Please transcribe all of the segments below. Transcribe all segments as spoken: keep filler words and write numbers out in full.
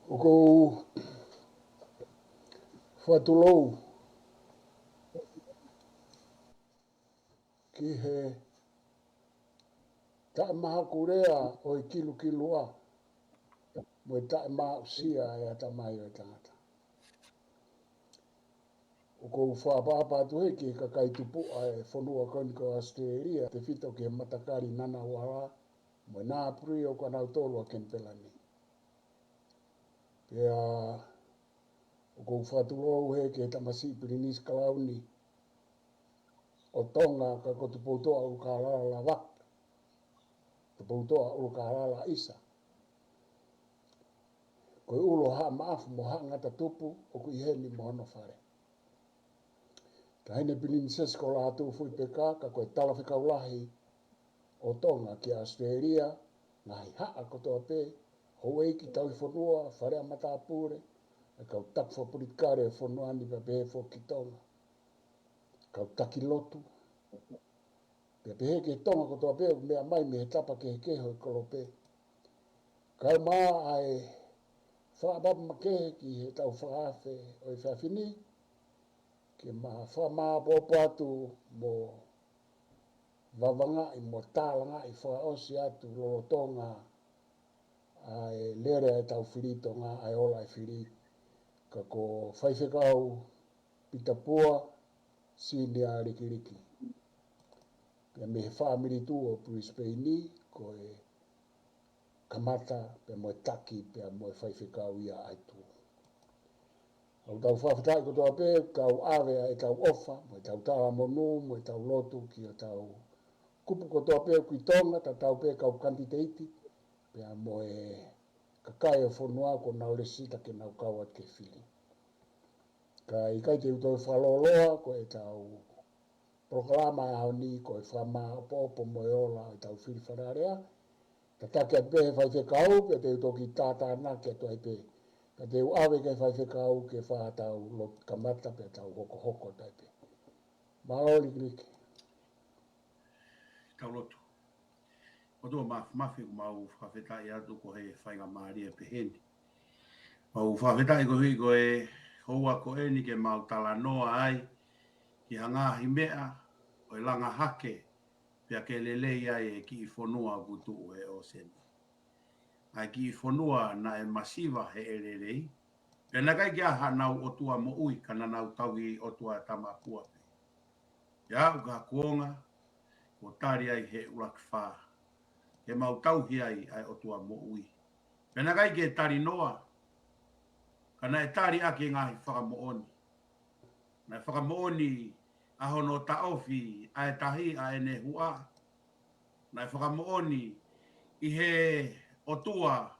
ʻOku ou fakatulou ki he taʻemahakulea ʻo e kilukilua mo e taʻemāʻusia ʻa e ʻatamai ʻo e tangata. ʻOku ou fakaʻapaʻapa atu heni ki he kakai tupuʻa ʻo e fonua ko eni ko ʻAositelēlia, tefito ki he matakali Ngunnawal mo Ngambri ʻoku ʻanautolu ʻa Kenipela ni. Pea ʻoku ou fakatulou heni ki he tamasiʻi Pilinisi Kalauni ʻo Tonga, ka ko Tupoutoʻa ʻUlukālala Lavaka, Tupoutoʻa ʻUlukālala ʻIsa. Ko e ʻulu ʻo Haʻa Maʻafu mo Haʻa Ngata Tupu ʻoku ʻi heni mo hono fale. Taʻahine Pilinisesi ko Lātūfuipeka, ka ko e Talafekau Lahi ʻo Tonga ki ʻAositelēlia, ngaahi haʻa kotoa pē, houʻeiki, tauhi fonua, fale ʻa matāpule, ʻa e kau taki fakapolitikale ʻo e fonua ni, pea pehē foki ki Tonga, kau taki lotu, pea pehē ki he Tonga kotoa pē ʻoku meʻa mai mei he tapa kehekehe ʻo e kolope. Kae ʻumaʻā ʻa e fakaʻapaʻapa makehe ki heʻetau fakaafe ʻo e efiafi ni, ke ma fakamāʻopoʻopo atu mo vavangaʻi mo tālangaʻi fakaʻosi atu lolotonga ʻa e lele ʻa ʻetau fili Tonga, ʻa e ola ʻa e fili, ka ko Faifekau Pita Pua, Sinia Likiliki. Pea mei he fāmili tuʻu ʻo Brisbane ni, ko e kamata pea mo e taki pea mo e faifekau ia ʻa e tuʻu. ʻOku tau fakafetaʻi kotoa pē, kau ʻave ʻa ʻetau ʻofa mo ʻetau talamonū mo ʻetau lotu ki hotau kupu kotoa pē ʻoku ʻi Tonga, tatau pē kau kanititeiti pea mo e kakai ʻo e fonua kuo nau lēsisita ke nau kau atu ki he fili. Ka ʻikai te u toe fakalōloa, ko ʻetau polokalama ʻo e ʻaho ni ko e fakamāʻopoʻopo mo e ola ʻo ʻetau fili Fale Alea. Tataki atu pē he faifekau, pea te u toki tātānaki atu ai pē. Ka te u ʻave ki he faifekau ke fai ʻetau lotu kamata pea tau hokohoko atu ai pē. Mālō Likiliki. Tau lotu. ʻOtua Māfimafi, ʻoku mau fakafetaʻi atu ko e faingamālie pehē ni. Mau fakafetaʻi koeʻuhi ko e houa ko eni ke mau talanoa ai ki ha ngaahi meʻa ʻo e langa hake pea ke lelei ai e kiʻi fonua ʻoku tuʻu he ʻōseni. ʻA e kiʻi fonua naʻe masiva he ʻelelei, pea naʻe ʻikai ke ʻi ai haʻanau ʻOtua moʻui, ka naʻa nau tauhi ʻOtua tamapua pē. Pea aʻu ki ha kuonga kuo tali ai he ʻuluaki fā, ke mau tauhi ai ʻa e ʻOtua moʻui. Pea naʻe ʻikai ke tali noa, ka naʻe tali ʻaki e ngaahi fakamoʻoni. Naʻe fakamoʻoni ʻa hono taʻofi ʻa e tahi ʻa ʻene huʻa. Naʻe fakamoʻoni ʻi he ʻOtua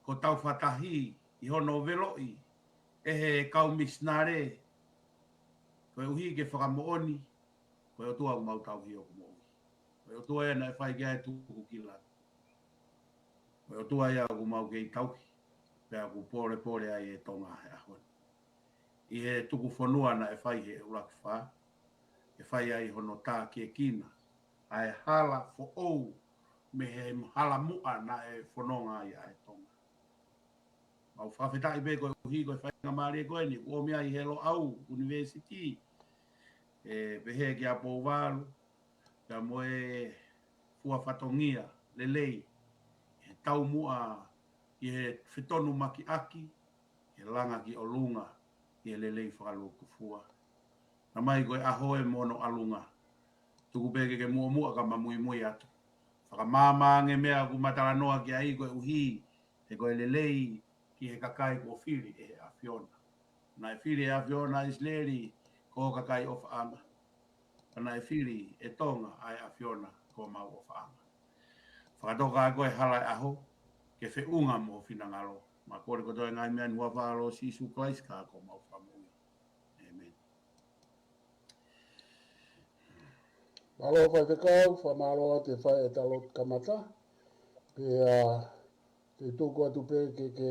ko Taufatahi ʻi hono veloʻi ʻe he kau misinale, koeʻuhi ke fakamoʻoni ko e ʻOtua ʻoku mau tauhi ʻoku moʻui. Ko e ʻOtua ia naʻe fai ki ai e tuku ki langi. Ko e ʻOtua ia ʻoku mau kei tauhi, pea ʻoku pōlepole ai e Tonga he ʻaho ni. ʻI he tuku fonua naʻe fai he ʻuluaki fā, ke fai ai hono tākiekina ʻa e hala foʻou mei he hala muʻa naʻe fononga ai ʻa e Tonga. Mau fakafetaʻi pē koeʻuhi ko e faingamālie ko eni, kuo ʻomi ai he Loʻau ʻUnivēsiti, ʻe pehē kia Pouvalu, pea mo e fua fatongia lelei, he taumuʻa ʻi he fetonumakiʻaki, he langa ki ʻolunga ʻi he lelei fakalūkufua. Naʻa mai ko e ʻaho ē mo hono ʻalunga. Tuku pē ke ke muʻomuʻa ka ma muimui atu. Fakamāmā ange meʻa ʻoku ma talanoa ki ai koeʻuhi he ko e lelei ki he kakai kuo fili ʻe he ʻAfiona. Naʻe fili ʻe he ʻAfiona ʻa ʻIsileli ko e kakai ʻofaʻanga. Ka naʻe fili ʻe Tonga ʻa e ʻAfiona ko homau ʻofaʻanga. Fakatoka ʻa e ko e hala ʻo e ʻaho, ke feʻunga mo ho finangalo. Ma kole kotoa e ngaahi meʻa ni ʻi he huafa ʻo Sīsū Kalaisi ko homau Fakamoʻui. ʻĒmeni. Mālō Faifekau, fakamālō atu e fai ʻeta lotu kamata. Pea te u tuku atu pē ke ke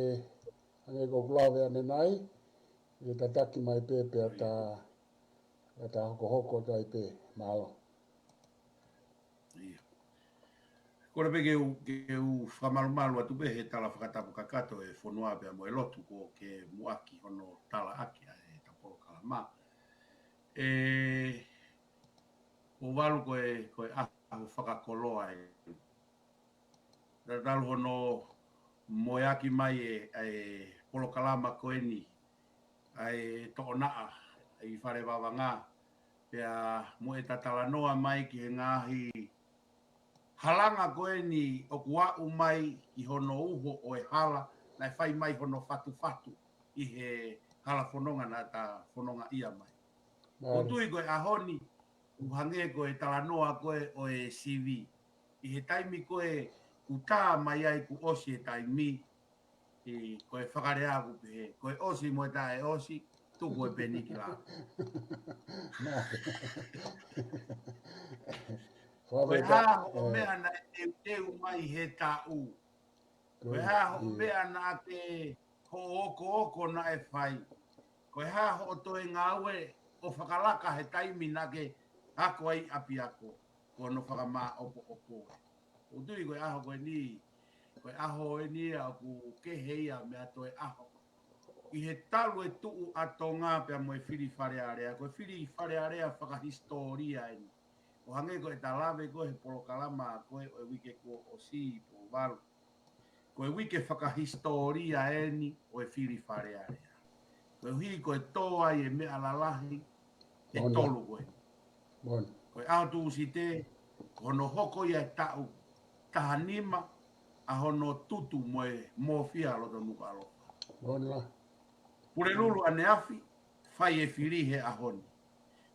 hangē ko ʻeku lave ʻanenai, ʻe tataki mai pē pea ta, pea ta hokohoko atu ai pē. Mālō. ʻIo. Kole pē ke u, ke u fakamalumalu atu pē he tala fakatapu kakato e fonua pea mo e lotu kuo ke muʻaki hono tala ʻaki ʻa e ta polokalama. ʻE, ʻo valu ko e, ko e ʻaho fakakoloa ē. Tatau hono moeaki mai e, e polokalama ko eni, ʻa e Toʻonaʻa ʻi Fale Vavanga, pea mo e ta talanoa mai ki he ngaahi halanga ko eni ʻoku aʻu mai ki hono uho ʻo e hala, naʻe fai mai hono fatufatu ʻi he hala fononga naʻa ta fonongaʻia mai. Ko Mālie. Tui ko e ʻaho ni, ʻoku hangē ko e talanoa ko ē ʻo e sivi. ʻI he taimi ko ē ʻoku tā mai ai kuo ʻosi e taimi, ʻi ko e fakalea ʻoku pehē, ko e ʻosi mo e taʻe ʻosi, tuku e peni ki lalo. Ko e hā hoʻo meʻa naʻe teuteu mai he taʻu? Ko e hā hoʻo meʻa naʻa ke hoʻo okooko naʻe fai? Ko e hā hoʻo toe ngāue ʻo fakalaka he taimi naʻa ke ako ai ʻapiako? Ko hono fakamāʻopoʻopo ē. ʻOku ou tui ko e ʻaho ko eni, ko e ʻaho eni ia ʻoku kehe ia mei he toe ʻaho. ʻI he talu e tuʻu ʻa Tonga pea mo e fili Fale Alea, ko e fili Fale Alea fakahisitōlia eni. ʻO hangē ko e ta lave ko ē he polokalama ko ē ʻo e uike kuo ʻosi, Pouvalu. Ko e uike fakahisitōlia eni ʻo e fili Fale Alea. Koeʻuhi ko e tō ai e meʻa lalahi ʻe tolu ko ē. Ko e ʻaho Tūsite, ko hono hoko ia e taʻu taha nima ʻa hono tutu mo e mōfia loto Nukuʻalofa. Pulelulu ʻaneafi, fai e fili he ʻaho ni.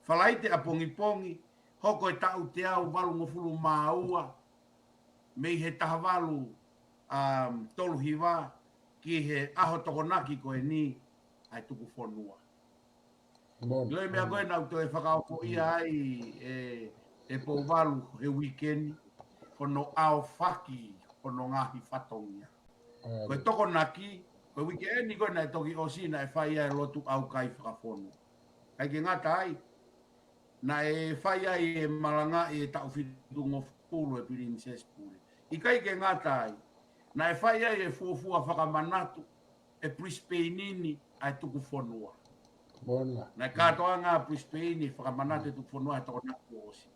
Falaite ʻapongipongi, hoko e taʻu teau valungofulu mā ua, mei he taha valu, um, tolu hiva, ki he ʻaho Tokonaki ko eni, ʻa e tuku fonua. Ko e meʻa ko ē naʻa ku toe fakaʻofoʻia ai e, e Pouvalu he uike ni, hono ʻaofaki hono ngaahi fatongia. Ko e Tokonaki, ko e uike eni ko ē naʻe toki ʻosi naʻe fai ai e lotu ʻaukai fakafonua. ʻIkai ke ngata ai, naʻe fai ai e malangaʻi e taʻu fitungofulu e Pilinisesi Pule. ʻIkai ke ngata ai, naʻe fai ai e fuofua fakamanatu e Brisbane ni ʻa e tuku fonua. Naʻe kātoanga Brisbane fakamanatu e tuku fonua he Tokonaki kuo ʻosi.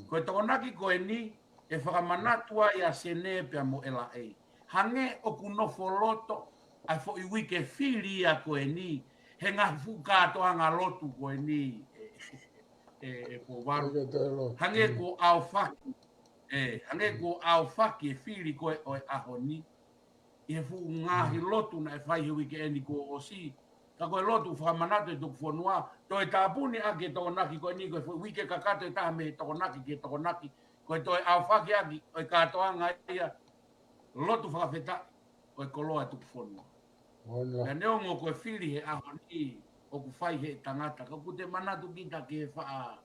Ko e Tokonaki ko eni, ʻe fakamanatu ai ʻa Senē pea mo ʻEla ʻEi. Hangē ʻoku nofo loto ʻa e foʻi uike fili ia ko eni, he ngaahi fuʻu kātoanga lotu ko eni, e, e, e Pouvalu. Hangē kuo ʻaofaki, e, hangē kuo ʻaofaki e fili ko ē ʻo e ʻaho ni ʻi he fuʻu ngaahi lotu naʻe fai he uike eni kuo ʻosi. Ka ko e lotu fakamanatu e tuku fonua, toe tāpuni ʻaki e Tokonaki ko eni, ko e fuʻu uike kakato ʻe taha mei he Tokonaki ki he Tokonaki, ko e toe ʻaofaki ʻaki ʻo e kātoanga ia, lotu fakafetaʻi ʻo e koloa tuku fonua. Pea neongo ko e fili he ʻaho ni ʻoku fai he tangata, ka ʻoku te manatu kita ki he faʻa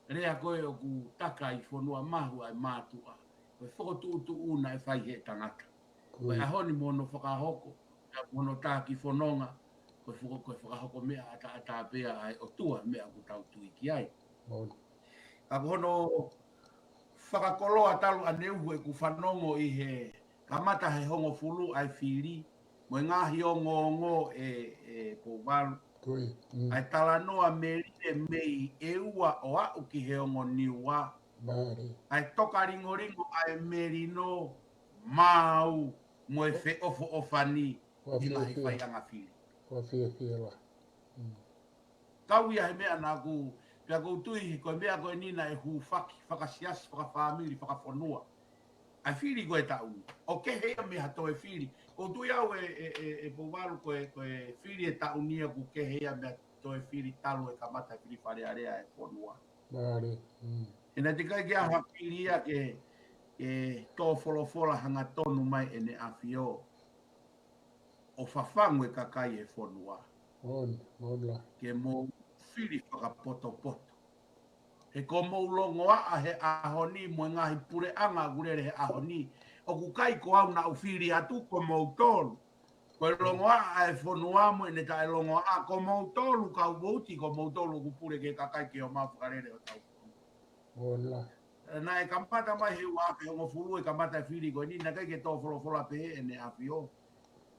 lea ko ē ʻoku taka ʻi Fonuamahu ʻa e mātuʻa, ko e fokotuʻutuʻu naʻe fai he tangata. Ko e ʻaho ni mo hono fakahoko, mo hono taki fononga, ko e foko-, ko e fakahoko meʻa ʻataʻatā pea ʻa e ʻOtua meʻa ʻoku tau tui ki ai. Ka ko hono fakakoloa talu ʻaneuhu ʻeku fanongo ʻi he kamata he hongofulu ʻa e fili, mo e ngaahi ongoongo e, e Pouvalu. ʻA e talanoa melie mei ʻEua ʻo aʻu ki he ongo Niua. ʻA e tokalingolingo ʻa e melino, maau, mo e feʻofoʻofani ʻi he ngaahi faiʻanga fili. Kau ia he meʻa naʻa ku, pea ʻoku ou tui, ko e meʻa ko eni naʻe hūfaki, fakasiasi, fakafāmili, fakafonua. ʻA e fili ko e taʻu ni. ʻO kehe ia mei ha toe fili. ʻOku ou tui au e, e, e, e Pouvalu ko e, ko e fili e taʻu ni ʻoku kehe ia mei ha toe fili talu e kamata e fili Fale Alea e fonua. He naʻe teʻeki ai ke ʻi ai ha fili ia ke, ke tō folofola hangatonu mai ʻEne ʻAfio ʻo fafangu e kakai e fonua. Ke mou fili fakapotopoto. He ko hoʻomou longoaʻa he ʻaho ni mo e ngaahi puleʻanga ʻoku lele he ʻaho ni, ʻoku ʻikai ko au naʻa ku fili atu, ko moutolu. Ko e longoaʻa e fonua mo ʻene taʻelongoaʻa, ko moutolu kau vouti, ko moutolu ʻoku pule ki he kakai ke ō mai ʻo fakalele hotau fonua. Naʻe kamata mai he ua afe hongofulu e kamata e fili ko eni, naʻe ʻikai ke tō folofola pehē ʻEne ʻAfio.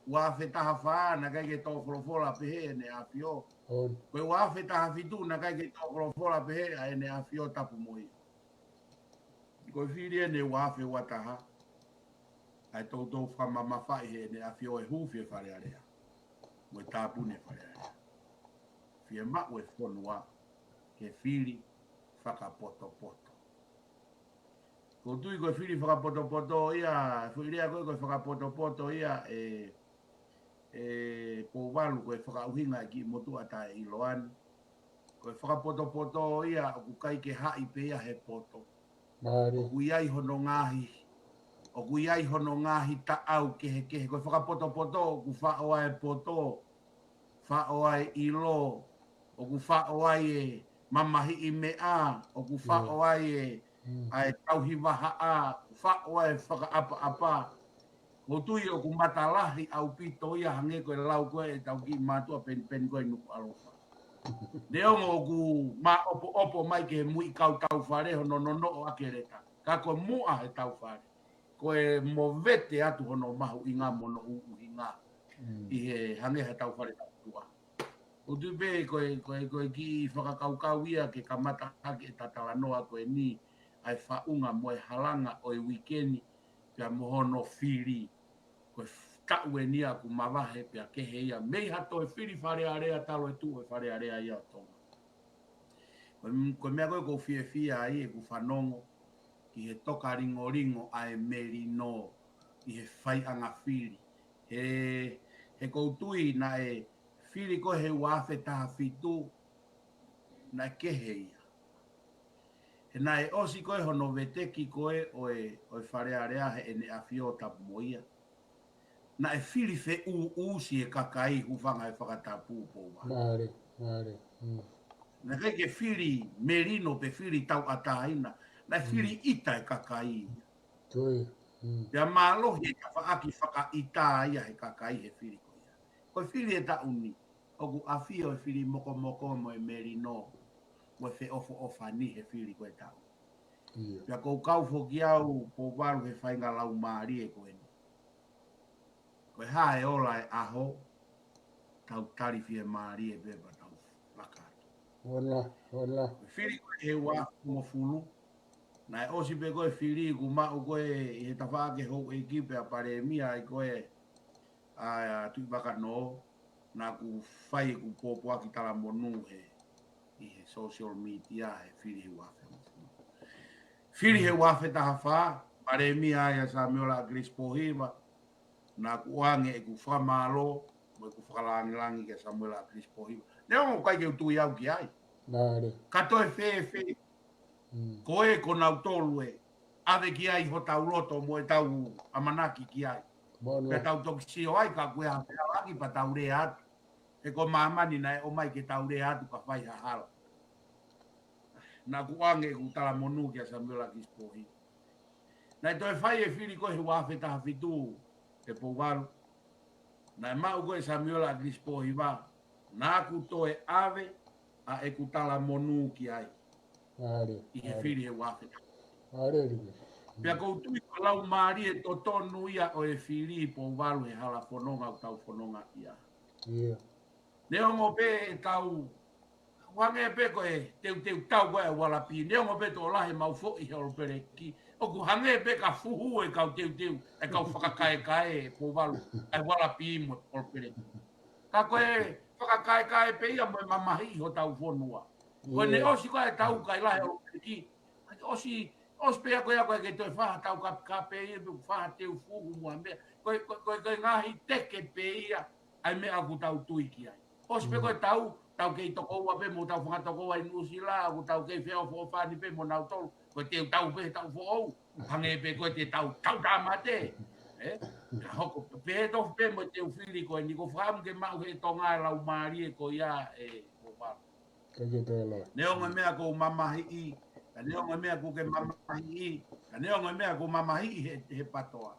Ua afe taha fā, naʻe ʻikai ke tō folofola pehē ʻEne ʻAfio. Ko e ua afe taha fitu, naʻe ʻikai ke tō folofola pehē ʻEne ʻAfio tapu mo ia. Ko e fili eni ua afe ua taha, ʻa e toutou fakamamafaʻi heʻEne ʻAfio e huufi e Fale Alea mo e tāpuni e Fale Alea. Fiemaʻu e fonua ke fili fakapotopoto. ʻOku ou tui ko e fili fakapotopoto ia, foʻi lea ko ē ko e fakapotopoto ia ʻe, ʻe Pouvalu, ko e fakaʻuhinga e kiʻi motuʻa taʻeʻiloa ni. Ko e fakapotopoto ia ʻoku ʻikai ke haʻi pē ia he poto. ʻOku ʻi ai hono ngaahi, ʻoku ʻi ai hono ngaahi taʻau kehekehe. Ko e fakapotopoto ʻoku faʻo ai e poto, faʻo ai e ʻilo, ʻoku faʻo ai e mamahiʻi meʻa, ʻoku faʻo ai e, ʻa e tauhi vahaʻa, faʻo ai e fakaʻapaʻapa. ʻOku ou tui ʻoku matalahi ʻaupito ia hangē ko e lau ko ē ʻetau kiʻi mātuʻa penipeni ko ē Nukuʻalofa. Neongo ʻoku māʻopoʻopo mai ki he muiʻi kau taufale hono nonoʻo ʻaki e leta, ka ko e muʻa he taufale, ko e movete atu hono mahuʻinga mo hono ʻuhinga ʻi he hangē ha taufale taʻetuʻa. ʻOku ou tui pē ko e, ko e, ko e kiʻi fakakaukau ia ke kamata ʻaki e talanoa ko eni, ʻa e faʻunga mo e halanga ʻo e uike ni, pea mo hono fili. Ko e taʻu eni ia ʻoku mavahe pea kehe ia mei ha toe fili Fale Alea talu e tuʻu e Fale Alea ia ʻo Tonga. Ko e, ko e meʻa ko ē ʻoku ou fiefia ai ʻeku fanongo ki he toka lingolingo ʻa e melino ʻi he faiʻanga fili. He, he ʻoku ou tui naʻe fili ko ē he ua afe taha fitu, naʻe kehe ia. He naʻe ʻosi ko ē hono veteki ko ē ʻo e, ʻo e Fale Alea heʻEne ʻAfio tapu mo ia, naʻe fili feʻuʻusi e kakai, hūfanga he fakatapu, Pouvalu. Naʻe ʻikai ke fili melino pe fili tauʻatāina, naʻe fili ʻita e kakai. Pea mālohi e tafaʻaki fakaʻita ia he kakai he fili ko ia. Ko e fili e taʻu ni, ʻoku ʻafio e fili mokomoko mo e melino mo e feʻofoʻofani he fili ko e taʻu. Pea ʻoku ou kau foki au, Pouvalu, he faʻahinga laumālie ko eni. Ko e hā e ola e ʻaho, tau tali fiemālie pē pea tau laka atu. Ko e fili ko ē he ua afe hongofulu, naʻe ʻosi pē ko e fili kuo maʻu ko ē ʻi he tafaʻaki houʻeiki pea Palēmia ai ko ē ʻa Tuʻivakanō, naʻa ku fai ʻeku pōpoaki talamonū he, ʻi he social media he fili he ua afe hongofulu. Fili he ua afe taha fā, Palēmia ai ʻa Samuela ʻAkilisi Pōhiva, naʻa ku ʻoange ʻeku fakamālō mo ʻeku fakalāngilangi kia Samuela ʻAkilisi Pōhiva. Neongo ʻoku ʻikai ke u tui au ki ai. Ka toe fēfē, ko ē ko nautolu ē, ʻave ki ai hotau loto mo ʻetau ʻamanaki ki ai. Pea tau toki sio ai ka ko e hā e meʻa ʻoku ʻi ai pea tau lea atu. He ko māmani naʻe ʻomai ke tau lea atu ka fai ha hala. Naʻa ku ʻoange ʻeku talamonū kia Samuela ʻAkilisi Pōhiva. Naʻe toe fai e fili ko ē he ua afe taha fitu, ʻe Pouvalu. Naʻe maʻu ko ē Samuela ʻAkilisi Pōhiva, naʻa ku toe ʻave ʻa ʻeku talamonū ki ai ʻi he fili he ua afe taha fitu. Pea ʻoku ou tui ko e laumālie totonu ia ʻo e fili, Pouvalu, he hala fononga ʻoku tau fononga ia. Neongo pē ʻetau, ʻoku hangē pē ko e teuteu tau ko ē ʻa e Ualapi, neongo pē ʻoku tokolahi ʻemau foʻi he ʻolopeleki, ʻoku hangē pē ka fuhu e kau teuteu, e kau fakakaekae, Pouvalu, ʻa e Ualapi mo e ʻolopeleki. Ka ko e fakakaekae pē ia mo e mamahiʻi hotau fonua. Ko ʻene ʻosi ko ē e tau kai lahi ʻolopeleki, ʻosi, ʻosi pē ia ko ia ko e ke toe fai ha tau kapekape ia pe fai ha teu fuhu mo ha meʻa. Ko e, ko e, ko e, ko e ngaahi teke pē ia ʻa e meʻa ʻoku tau tui ki ai. ʻOsi pē ko e tau, tau kei tokoua pē mo hotau fanga tokoua ʻi Nuʻusila, ʻoku tau kei feʻofoʻofani pē mo nautolu. Ko e teu tau pē he taʻu foʻou, hangē pē ko e te tau, tau tāmate. Ē? Ka hoko pē tofu pē mo e teu fili ko eni, ʻoku ou fakaʻamu ke maʻu he Tonga e laumālie ko ia, ʻe Pouvalu. Neongo e meʻa ʻoku ou mamahiʻi, ka neongo e meʻa ʻoku ke mamahiʻi, ka neongo e meʻa ʻoku ou mamahiʻi he, he PATOA.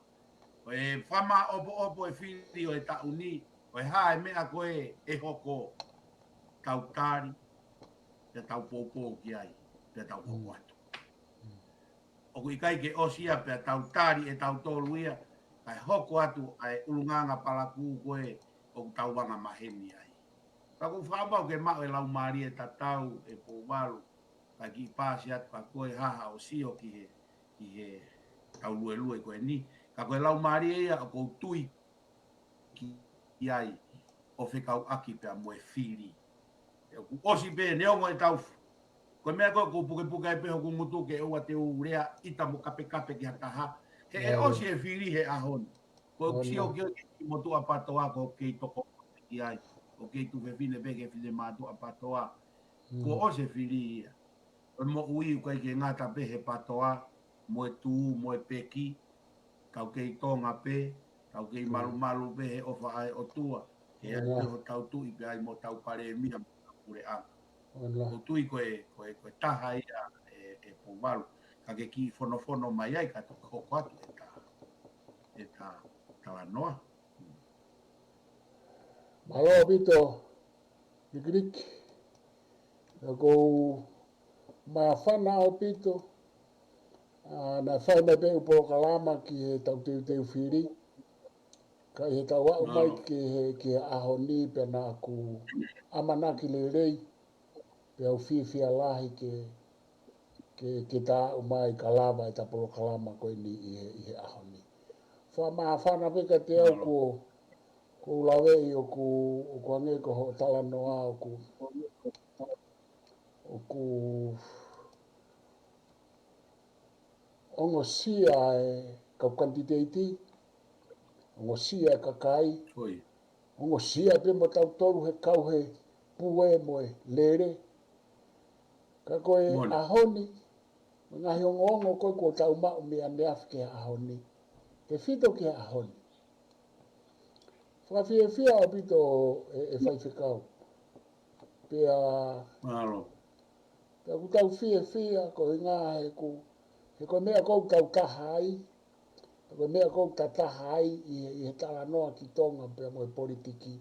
Ko e fakamāʻopoʻopo e fili ʻo e taʻu ni, ko e hā e meʻa ko ē ʻe hoko, tau tali, pea tau poupou ki ai, pea tau hoko atu. ʻoku ʻikai ke ʻosi ia pea tau tali ʻe tautolu ia, kae hoko atu ʻa e ʻulungaanga palakū ko ē ʻoku tau anga maheni ai. Ka ʻoku ou fakaʻamu ke maʻu e laumālie tatau ʻe Pouvalu, ka kiʻi pasi atu ka ko e hā haʻo sio ki he, ki he tau luelue ko eni. Ka ko e laumālie ia ʻoku ou tui ki ai ʻo fekauʻaki pea mo e fili. ʻOku ʻosi pē neongo e tau. Ko e meʻa ko ē ʻoku pukepuke ai pē hoku ngutu ke ʻoua te u lea ʻita mo kapekape ki ha taha. He ʻe ʻosi e fili he ʻaho ni. Ko e sio ki he motuʻa PATOA ʻoku kei toko ki ai. ʻOku kei tuʻu fefine pē ki he finemātuʻa PATOA. Kuo ʻosi e fili ia. Ko e moʻui ʻoku ʻikai ke ngata pē he PATOA, mo e tuʻu, mo e peki, tau kei Tonga pē, tau kei malumalu pē he ʻofa ʻa e ʻOtua, he ʻoku ʻikai hotau tuʻi pē ai mo tau palēmia mo tau puleʻanga. ʻOku ou tui ko e, ko e, ko e taha ia ʻe, ʻe Pouvalu, ka ke kiʻi fonofono mai ai ka toki hoko atu ʻeta, ʻeta talanoa. Mālō ʻaupito, Likiliki. ʻOku ou māfana ʻaupito, ā, naʻe fai mai pē ʻeku polokalama ki he tau teuteu fili. Ka ʻi he tau aʻu mai ki he, ki he ʻaho ni pea naʻa ku ʻamanaki lelei, pea u fiefia lahi ke, ke, ke ta aʻu mai ka lava ʻeta polokalama ko eni ʻi he, ʻi he ʻaho ni. Fakamāfana pē kiate au kuo, kuo u laveʻi ʻoku, ʻoku hangē ko hoʻo talanoa ʻoku, ʻoku ongosia e kau kanititeiti, ongosia e kakai, ongosia pē mo tautolu he kau he pue mo e lele. Ka ko e ʻaho ni, mo e ngaahi ongoongo ko ē kuo tau maʻu mei ʻaneafi ki he ʻaho ni, tefito ki he ʻaho ni. Fakafiefia ʻaupito ʻe, ʻe faifekau. Pea, pea ʻoku tau fiefia ko e ngaahi he ʻoku, he ko e meʻa ʻoku tau taha ai, he ko e meʻa ʻoku tau taha ai ʻi he, ʻi he talanoa ki Tonga pea mo e politiki.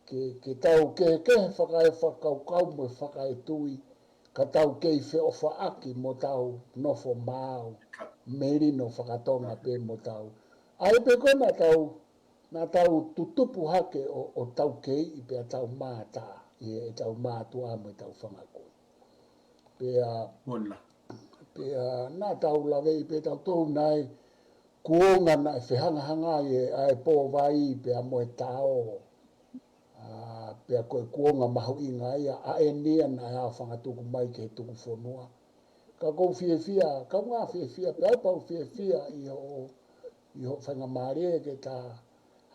Ke, ke tau kehekehe fakaefakakaukau mo e fakaetui, ka tau kei feʻofaʻaki mo tau nofo maau, melino fakatonga pē mo tau. ʻA ia pē ko ē naʻa tau, naʻa tau tutupu hake ʻo, ʻo tau kei ʻi pea tau mātā, ʻi he tau mātuʻa mo e tau fanga kui. Pea, pea naʻa tau laveʻi pē tautolu naʻe kuonga naʻe fehangahangai e, ʻa e pōvai pea mo e tao. Ā, pea ko e kuonga mahuʻinga ia, ʻa eni ia naʻe ʻa e fanga tuku mai ki he tuku fonua. Ka ʻoku ou fiefia, ka ʻoku ou fiefia, pea pau fiefia ʻi hoʻo, ʻi hoʻo faingamālie ke ta.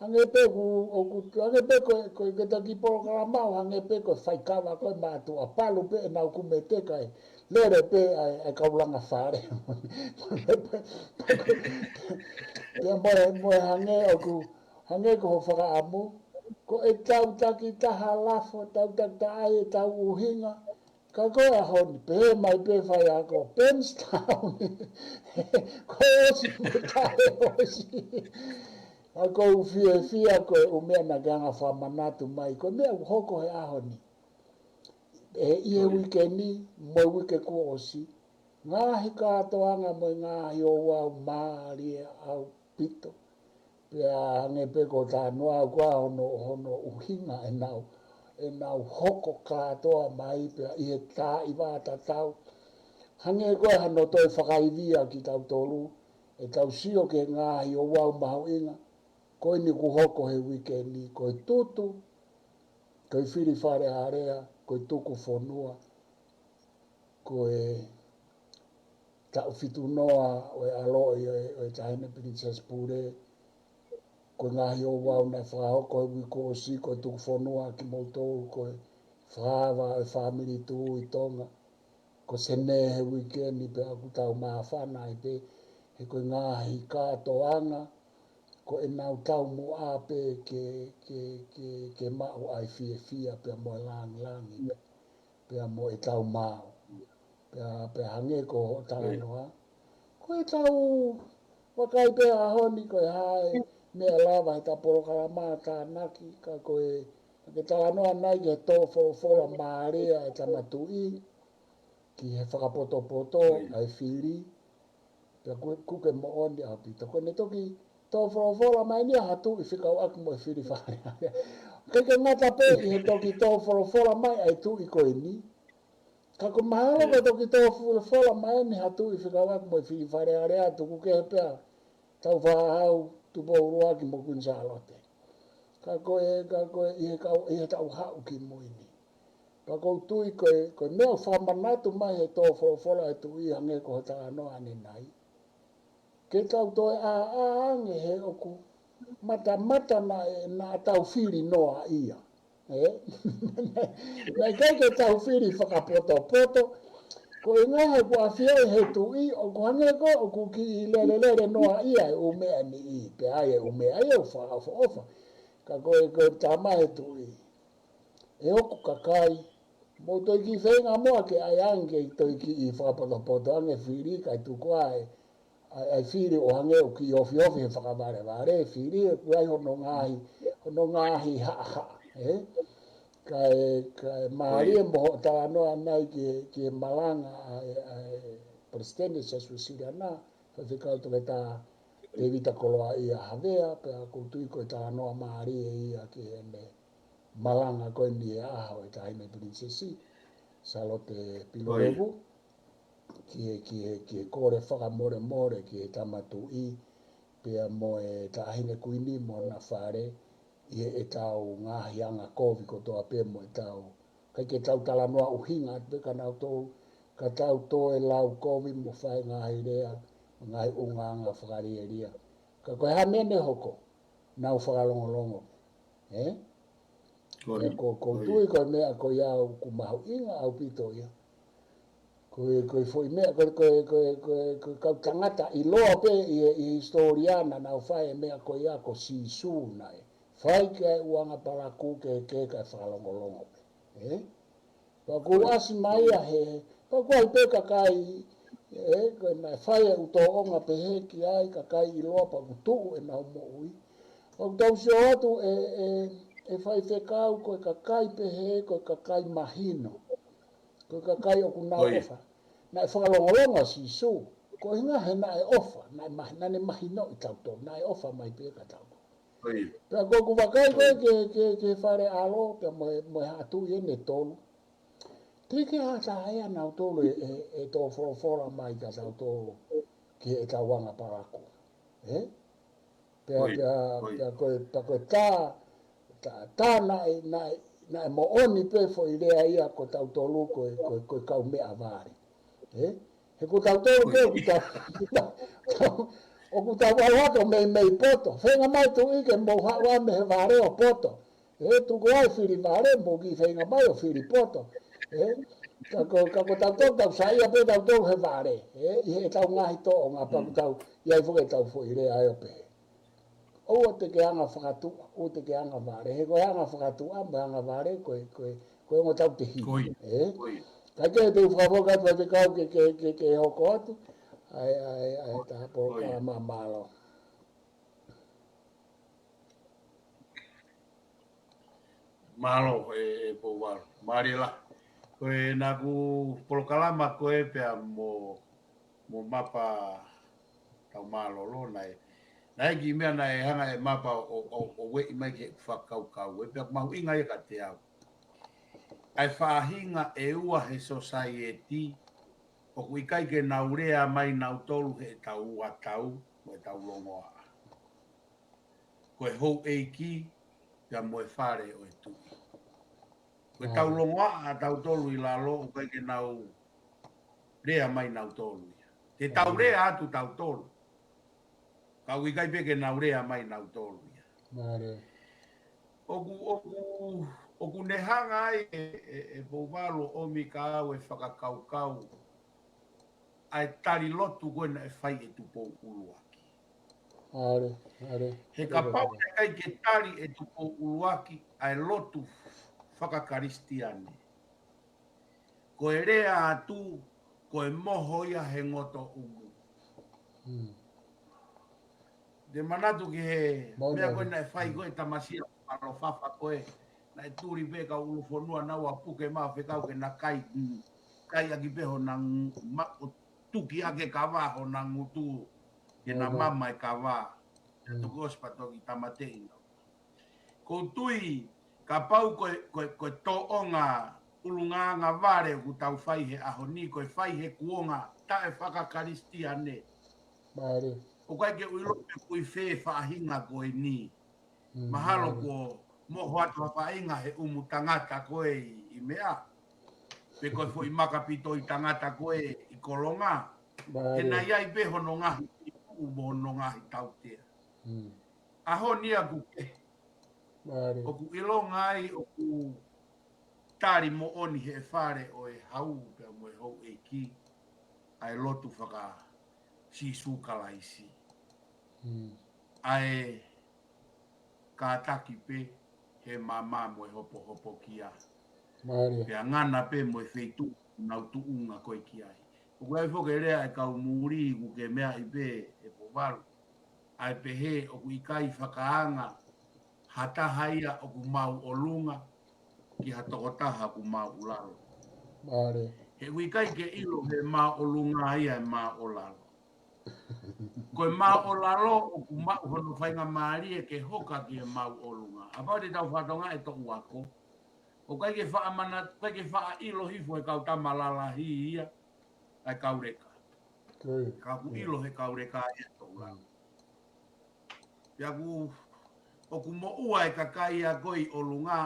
Hangē pē ʻoku, ʻoku, hangē pē ko e, ko e ke ta ki polokalama ʻo hangē pē ko e faikava ko e mātuʻa palu pē ʻenau kumete kae lele pē ʻa e, ʻa e kau langa fale. Pea mo e, mo e hangē ʻoku, hangē ko hoʻo fakaʻamu, ko e tau takitaha lafo, tau takitaha ʻai e tau ʻuhinga, ka ko e ʻaho ni, pehē mai pē faiako, Bankstown, kuo ʻosi mo taʻe ʻosi. ʻA ia ʻoku ou fiefia ko e ʻū meʻa naʻa ke anga fakamanatu mai, ko e meʻa ʻoku hoko he ʻaho ni. ʻE, ʻi he uike ni, mo e uike kuo ʻosi, ngaahi kātoanga mo e ngaahi ouau mālie ʻaupito. Pea hangē pē ko e talanoa ko ē hono, hono ʻuhinga ʻenau, ʻenau hoko kātoa mai pea ʻi he taimi tatau. Hangē ko e hano toe fakaivia kitautolu, ʻetau sio ki he ngaahi ouau mahuʻinga, ko eni kuo hoko he uike ni, ko e tutu, ko e fili Fale Alea, ko e tuku fonua, ko e taʻu fitu noa ʻo e ʻaloʻi ʻo e, ʻo e Taʻahine Pilinisesi Pule, ko e ngaahi ouau naʻe fakahoko he uike kuo ʻosi, ko e tuku fonua kimoutolu, ko e fakaava ʻo e fāmili Tuʻi Tonga. Ko Senē he uike ni pea ʻoku tau māfana ai pē, he ko e ngaahi kātoanga, ko ʻenau taumuʻa pē ke, ke, ke, ke maʻu ʻa e fiefia pea mo e langilangi pea mo e tau maau. Pea, pea hangē ko hoʻo talanoa. Ko e tau vakai pē ʻaho ni ko e hā e meʻa lava he ta polokalama tānaki, ka ko e, ke talanoa nai ke tō folofola mālie ʻa e Tama Tuʻi, ki he fakapotopoto ʻa e fili, Pea kuo, kuo ke moʻoni ʻaupito. Ko ʻene toki tō folofola mai eni ʻa ha tuʻi fekauʻaki mo e fili Fale Alea. ʻIkai ke ngata pē ʻi he toki tō folofola mai ʻa e tuʻi ko eni. Ka ko e mahalo ko e toki tō folofola mai eni ha tuʻi fekauʻaki mo e fili Fale Alea, tuku kehe pea Tāufaʻāhau, Tupou ʻUluaki mo Kuini Sālote. Ka ko e, ka ko e, ʻi he kau, ʻi he tau haʻu ki mui ni. Pea ʻoku ou tui ko e, ko e meʻa ʻoku fakamanatu mai he tō folofola ʻa e tuʻi hangē ko hoʻo talanoa ʻanenai. Ke tau toe ʻā, ʻā ange he ʻoku matamata naʻe, naʻa tau fili noaʻia. Ē? Naʻe ʻikai ke tau fili fakapotopoto. Ko e ngaahi ʻoku ʻafioʻi he tuʻi, ʻoku hangē ko ē ʻoku kiʻi lelelele noaʻia e ʻū meʻa ni ʻi, pea ʻai e ʻū meʻa ia ʻoku fakaʻofoʻofa. Ka ko e, ko e tama he tuʻi. ʻE ʻoku kakai, mou toe kiʻi feinga muʻa ke ʻai ange ke toe kiʻi fakapotopoto ange fili kae tuku ā e, ʻa e, ʻa e fili ʻo hangē ʻoku kiʻi ofiofi he fakavalevale, fili ʻoku ʻi ai hono ngaahi, hono ngaahi haʻahaʻa, ē? Kae, kae mālie mo hoʻo talanoa ʻanenai ki he, ki he malanga ʻa e, ʻa e Palesiteni Siasi Uēsiliana, Faifekau Toketā Tēvita Koloaʻia Havea, pea ʻoku ou tui ko e talanoa mālie ia ki heʻene malanga ko eni he ʻaho ʻo e Taʻahine Pilinisesi, Sālote Pilolevu, ki he, ki he, ki he kole fakamolemole ki he Tama Tuʻi, pea mo e Taʻahine Kuini mo hona fale, ʻi heʻetau ngaahi anga kovi kotoa pē mo ʻetau, ʻikai ke tau talanoa ʻuhinga atu pē ka nau tō, ka tau toe lau kovi mo fai ngaahi lea, ngaahi ʻulungaanga fakalielia. Ka ko e hā meʻa ne hoko, nau fakalongolongo. Ē? Ko ia, ʻoku ou tui ko e meʻa ko ia ʻoku mahuʻinga ʻaupito ia. Ko e, ko e foʻi meʻa, ko e, ko e, ko e, ko e, ko e kau tangata ʻiloa pē ʻi he, ʻi he hisitōlia naʻa nau fai e meʻa ko ia ko Sīsū naʻe fai ki ai e ʻū anga palakū kehekehe kae fakalongolongo pē. Ē? Pea ʻoku ʻasi mai ia he, pea ʻoku ʻi ai pē kakai, ē, ko e naʻe fai e ʻū tōʻonga pehē ki ai, kakai ʻiloa pea ʻoku tuʻu ʻenau moʻui. Pea ʻoku tau sio atu ē, ē, ē Faifekau, ko e kakai pehē, ko e kakai mahino. Ko e kakai ʻoku nau ʻofa. Naʻe fakalongolongo ʻa Sīsū. Ko e ʻuhinga he naʻe ʻofa, naʻe mahi-, naʻa ne mahinoʻi tautolu, naʻe ʻofa mai pē kia tautolu. Pea ko ʻeku vakai ko ē ki he, ki he, ki he Fale ʻAlo, pea mo e, mo e Haʻa Tuʻi eni ʻe tolu. Teʻeki ke ʻatā ʻe nautolu e, e, e tō folofola mai kia tautolu ki heʻetau anga palakū. Ē? Pea, pea, pea ko e, pea ko e tā, tā, tā naʻe, naʻe, naʻe moʻoni pē foʻi lea ia ko tautolu ko e, ko e, ko e kau meʻavale. Ē? He ko tautolu pē ʻoku tau, tau, ʻoku tau ʻalu atu mei, mei poto. Feinga mai tuʻi ke mou haʻu ā mei he vale ʻo poto. Ē, tuku ā e fili vale, mou kiʻi feinga mai ʻo fili poto. Ē? Ka ko, ka ko tautolu, tau saiʻia pē tautolu he vale. Ē? ʻI heʻetau ngaahi tōʻonga pea ʻoku tau, ʻi ai foki ʻetau foʻi lea ʻo pehē. ʻOua te ke anga fakatuʻa, ʻoua te ke anga vale. He ko e anga fakatuʻa mo e anga vale, ko e, ko e, ko e ongo tau te hi. Ē? Ka ke te u fakafoki atu Faifekau ke, ke, ke, ke hoko atu. ʻAi, ʻai, ʻai, tā polokalama mālō. Mālō, ē, ē, Pouvalu. Mālō lahi. Ko e naʻa ku polokalama ko ē pea mo, mo Mapa Taumālōlō naʻe. Naʻe kiʻi meʻa naʻe hanga ʻe Mapa ʻo, ʻo, ʻo ueʻi mai ke fakakaukau ē pea mahuʻinga ia kiate au. ʻA e faʻahinga ʻe ua he sosaieti, ʻoku ʻikai ke nau lea mai nautolu heʻetau ua tau, mo ʻetau longoaʻa. Ko e houʻeiki, pea mo e fale ʻo e tuʻi. Ko ʻetau longoaʻa ʻa tautolu ʻi lalo, ʻoku ʻikai ke nau lea mai nautolu ia. Te tau lea atu tautolu. Ka ʻoku ʻikai pē ke nau lea mai nautolu ia. ʻOku, ʻoku, ʻoku ne hanga ai ē, ē, ē Pouvalu ʻo ʻomi kia au e fakakaukau ʻa e tali lotu ko ē naʻe fai ʻe Tupou ʻUluaki. He kapau naʻe ʻikai ke tali ʻe Tupou ʻUluaki ʻa e lotu fakakalisitiane, ko e lea atu, ko e moho ia he ngoto ʻumu. Te manatu ki he meʻa ko ē naʻe fai ko ē tamasia ʻo Malofafa ko ē, naʻe tuli pē kau ʻulufonua naua puke mai fekau ke na kai, kai ʻaki pē hona maʻu tuki ʻaki e kava hona ngutu, ke na mama e kava, na tuku ʻosi pea toki tāmateʻi na. Ko u tui, kapau ko e, ko e, ko e tōʻonga ʻulungaanga vale ʻoku tau fai he ʻaho ni, ko e fai he kuonga taʻefakakalisitiane. ʻOku ʻikai ke u ʻilo pe ʻoku ʻi fē faʻahinga ko eni. Mahalo kuo moho atu ha faʻahinga he ʻumu tangata ko ē ʻi, ʻi meʻa. Pe ko e foʻi makapito ʻi tangata ko ē ʻi Kolonga. He naʻe ʻi ai pē hono ngaahi ʻumu mo hono ngaahi tautea. ʻAho ni ʻoku kehe. ʻOku ʻilonga ai ʻoku tali moʻoni he fale ʻo e hau pea mo e houʻeiki ʻa e lotu faka-Sīsū Kalaisi. ʻA e kātaki pē he mama mo e hopohopokia. Pea ngana pē mo e feituʻu nau tuʻunga ko ē ki ai. ʻOku ʻi ai foki e lea ʻa e kau muli ʻoku ke meaʻi pē ʻe Pouvalu. ʻA e pehē ʻoku ʻikai fakaanga ha taha ia ʻoku māʻolunga ki ha tokotaha ʻoku māʻulalo. He ʻoku ʻikai ke ʻilo he māʻolunga ia e māʻolalo. Ko e māʻolalo ʻoku maʻu hono faingamālie ke hoka ki he māʻolunga. ʻA pau te tau fatongia e toʻu ako. ʻOku ʻikai ke faʻa mana, ʻikai ke faʻa ʻilo hifo he kau tama lalahi ia, ʻa e kau leka. Ka ʻoku ʻilo he kau leka ia toʻu langa. Pea ʻoku, ʻoku moʻua e kakai ia ko ē ʻi ʻolunga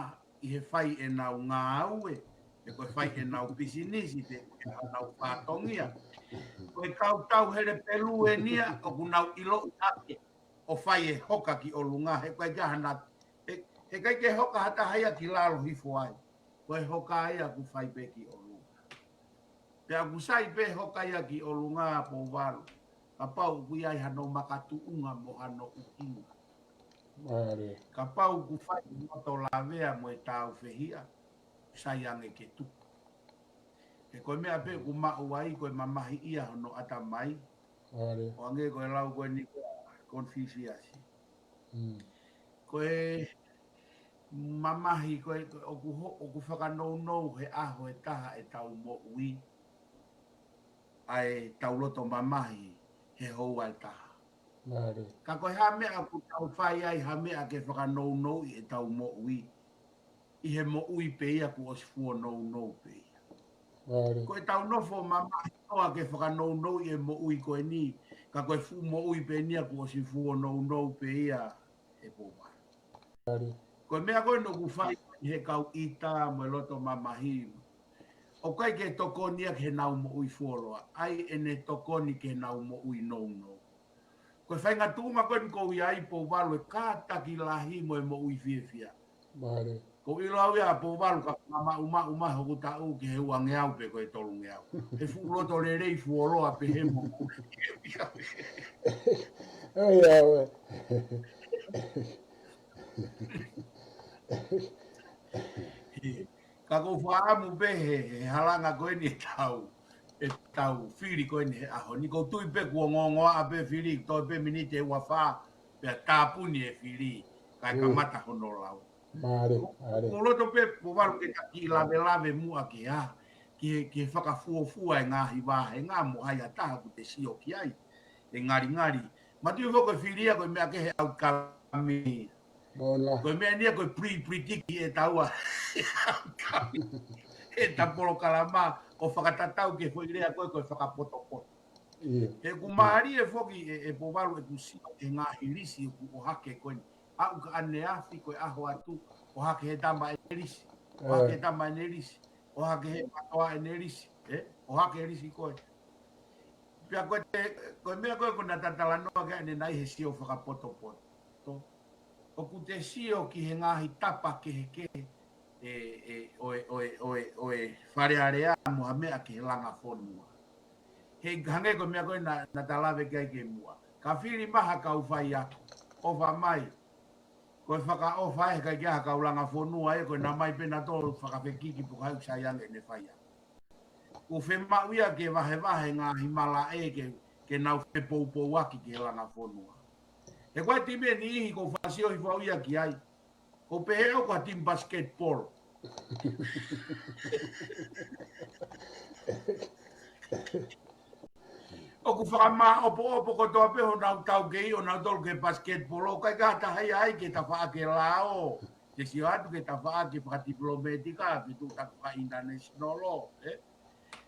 ʻi he fai ʻenau ngāue, pe ko e fai ʻenau pisinisi, pe ko ʻenau fatongia. Ko e kau tauhele pelu eni ia, ʻoku nau ʻiloʻi hake ʻo fai e hoka ki ʻolunga, he ʻoku ʻikai ke hana, he, he ʻikai ke hoka ha taha ia ki lalo hifo ai. Ko e hoka ia ʻoku fai pē ki ʻolunga. Pea ʻoku sai pē hoka ia ki ʻolunga Pouvalu. Kapau ʻoku ʻi ai hano makatuʻunga mo hano ʻuhinga. Kapau ʻoku fai mo to lavea mo e tāufehiʻa, sai ange ke tuku. He ko e meʻa pē ʻoku maʻu ai ko e mamahiʻia hono ʻatamai. ʻO hangē ko e lau ko eni ko Konifisiasi. Ko e mamahi ko e, ko e ʻoku ho-, ʻoku fakanounou he ʻaho ʻe taha ʻetau moʻui ʻa ʻetau loto mamahi he houa ʻe taha. Ka ko e hā meʻa ʻoku tau fai ai ha meʻa ke fakanounouʻi ʻetau moʻui ʻi he moʻui pē ia kuo ʻosi fuonounou pē ia. Ko ʻetau nofo mamahi noa ke fakanounouʻi e moʻui ko eni, ka ko e fuʻu moʻui pē eni ia kuo ʻosi fuonounou pē ia ʻe Pouvalu. Ko e meʻa ko ē ʻoku fai he kau ʻita mo e loto mamahi. ʻOku ʻikai ke tokoni ia ki heʻenau moʻui fuoloa. ʻAi ʻene tokoni ki heʻenau moʻui nounou. Ko e faʻahinga tuʻunga ko eni ʻoku ou ʻi ai Pouvalu e kātaki lahi mo e moʻui fiefia. Ko u ʻilo au ia Pouvalu ka maʻumaʻu mai hoku taʻu ki he uangeau pe ko e tolungeau. He fuʻu loto lelei fuoloa pē he moʻui. Ka ʻoku ou fakaʻamu pē he, he halanga ko eni ʻetau, ʻetau fili ko eni he ʻaho ni. ʻOku ou tui pē kuo ongoongoa pē fili, toe pē miniti ʻe ua fā, pea tāpuni e fili, kae kamata hono lau. Ko u loto pē Pouvalu ke ta kiʻi lavelave muʻa ke ʻa, ke, ke fakafuofua e ngaahi vāhenga mo hai ha taha ʻoku te sio ki ai. ʻE ngalingali. Mātuʻa foki e fili ia ko e meʻa kehe ʻau kalami. Ko e meʻa eni ia ko e pre-, pretiki ʻe taua. ʻE ta polokalama ʻo fakatatau ki he foʻi lea ko e, ko e fakapotopoto. He ʻoku mālie foki ʻe, ʻe Pouvalu ʻeku sio ki he ngaahi lisi ʻoku ʻohake ko eni. ʻAʻu ka ʻaneafi ko e ʻaho atu, ʻohake he tama ʻene lisi. ʻOhake he tama ʻene lisi. ʻOhake he patoa ʻene lisi. ʻE? ʻOhake lisi ko e. Pea ko e te, ko e meʻa ko e ʻoku na tatalanoa ki ai ʻanenai he sio fakapotopoto. ʻOku te sio ki he ngaahi tapa kehekehe ʻe, ʻe, ʻo e, ʻo e, ʻo e, ʻo e Fale Alea mo ha meʻa ki he langa fonua. He hangē ko e meʻa ko ē na, na ta lave ki ai kimuʻa. Ka fili mai ha kau faiako. ʻOfa mai. Ko e fakaʻofa ē he ʻikai ke ʻi ai ha kau langa fonua ē, ko e na mai pē na tō fakafekiki pe ko hai ʻoku sai ange ʻene faiako. ʻOku fiemaʻu ia ke vahevahe ngaahi malaʻe ke, ke nau fepoupouaki ki he langa fonua. He ko e timi ʻe niʻihi ʻoku ou fakasio hifo au ia ki ai. ʻOku ou pehē au ko ha timi basketball. ʻOku fakamāʻopoʻopo kotoa pē honau taukei ʻo nautolu ki he basketball, ʻikai ke taha ia ai ke tafaʻaki e lao. Ke sio atu ke tafaʻaki fakatipilometika, ke tuʻu taku ka international, ē?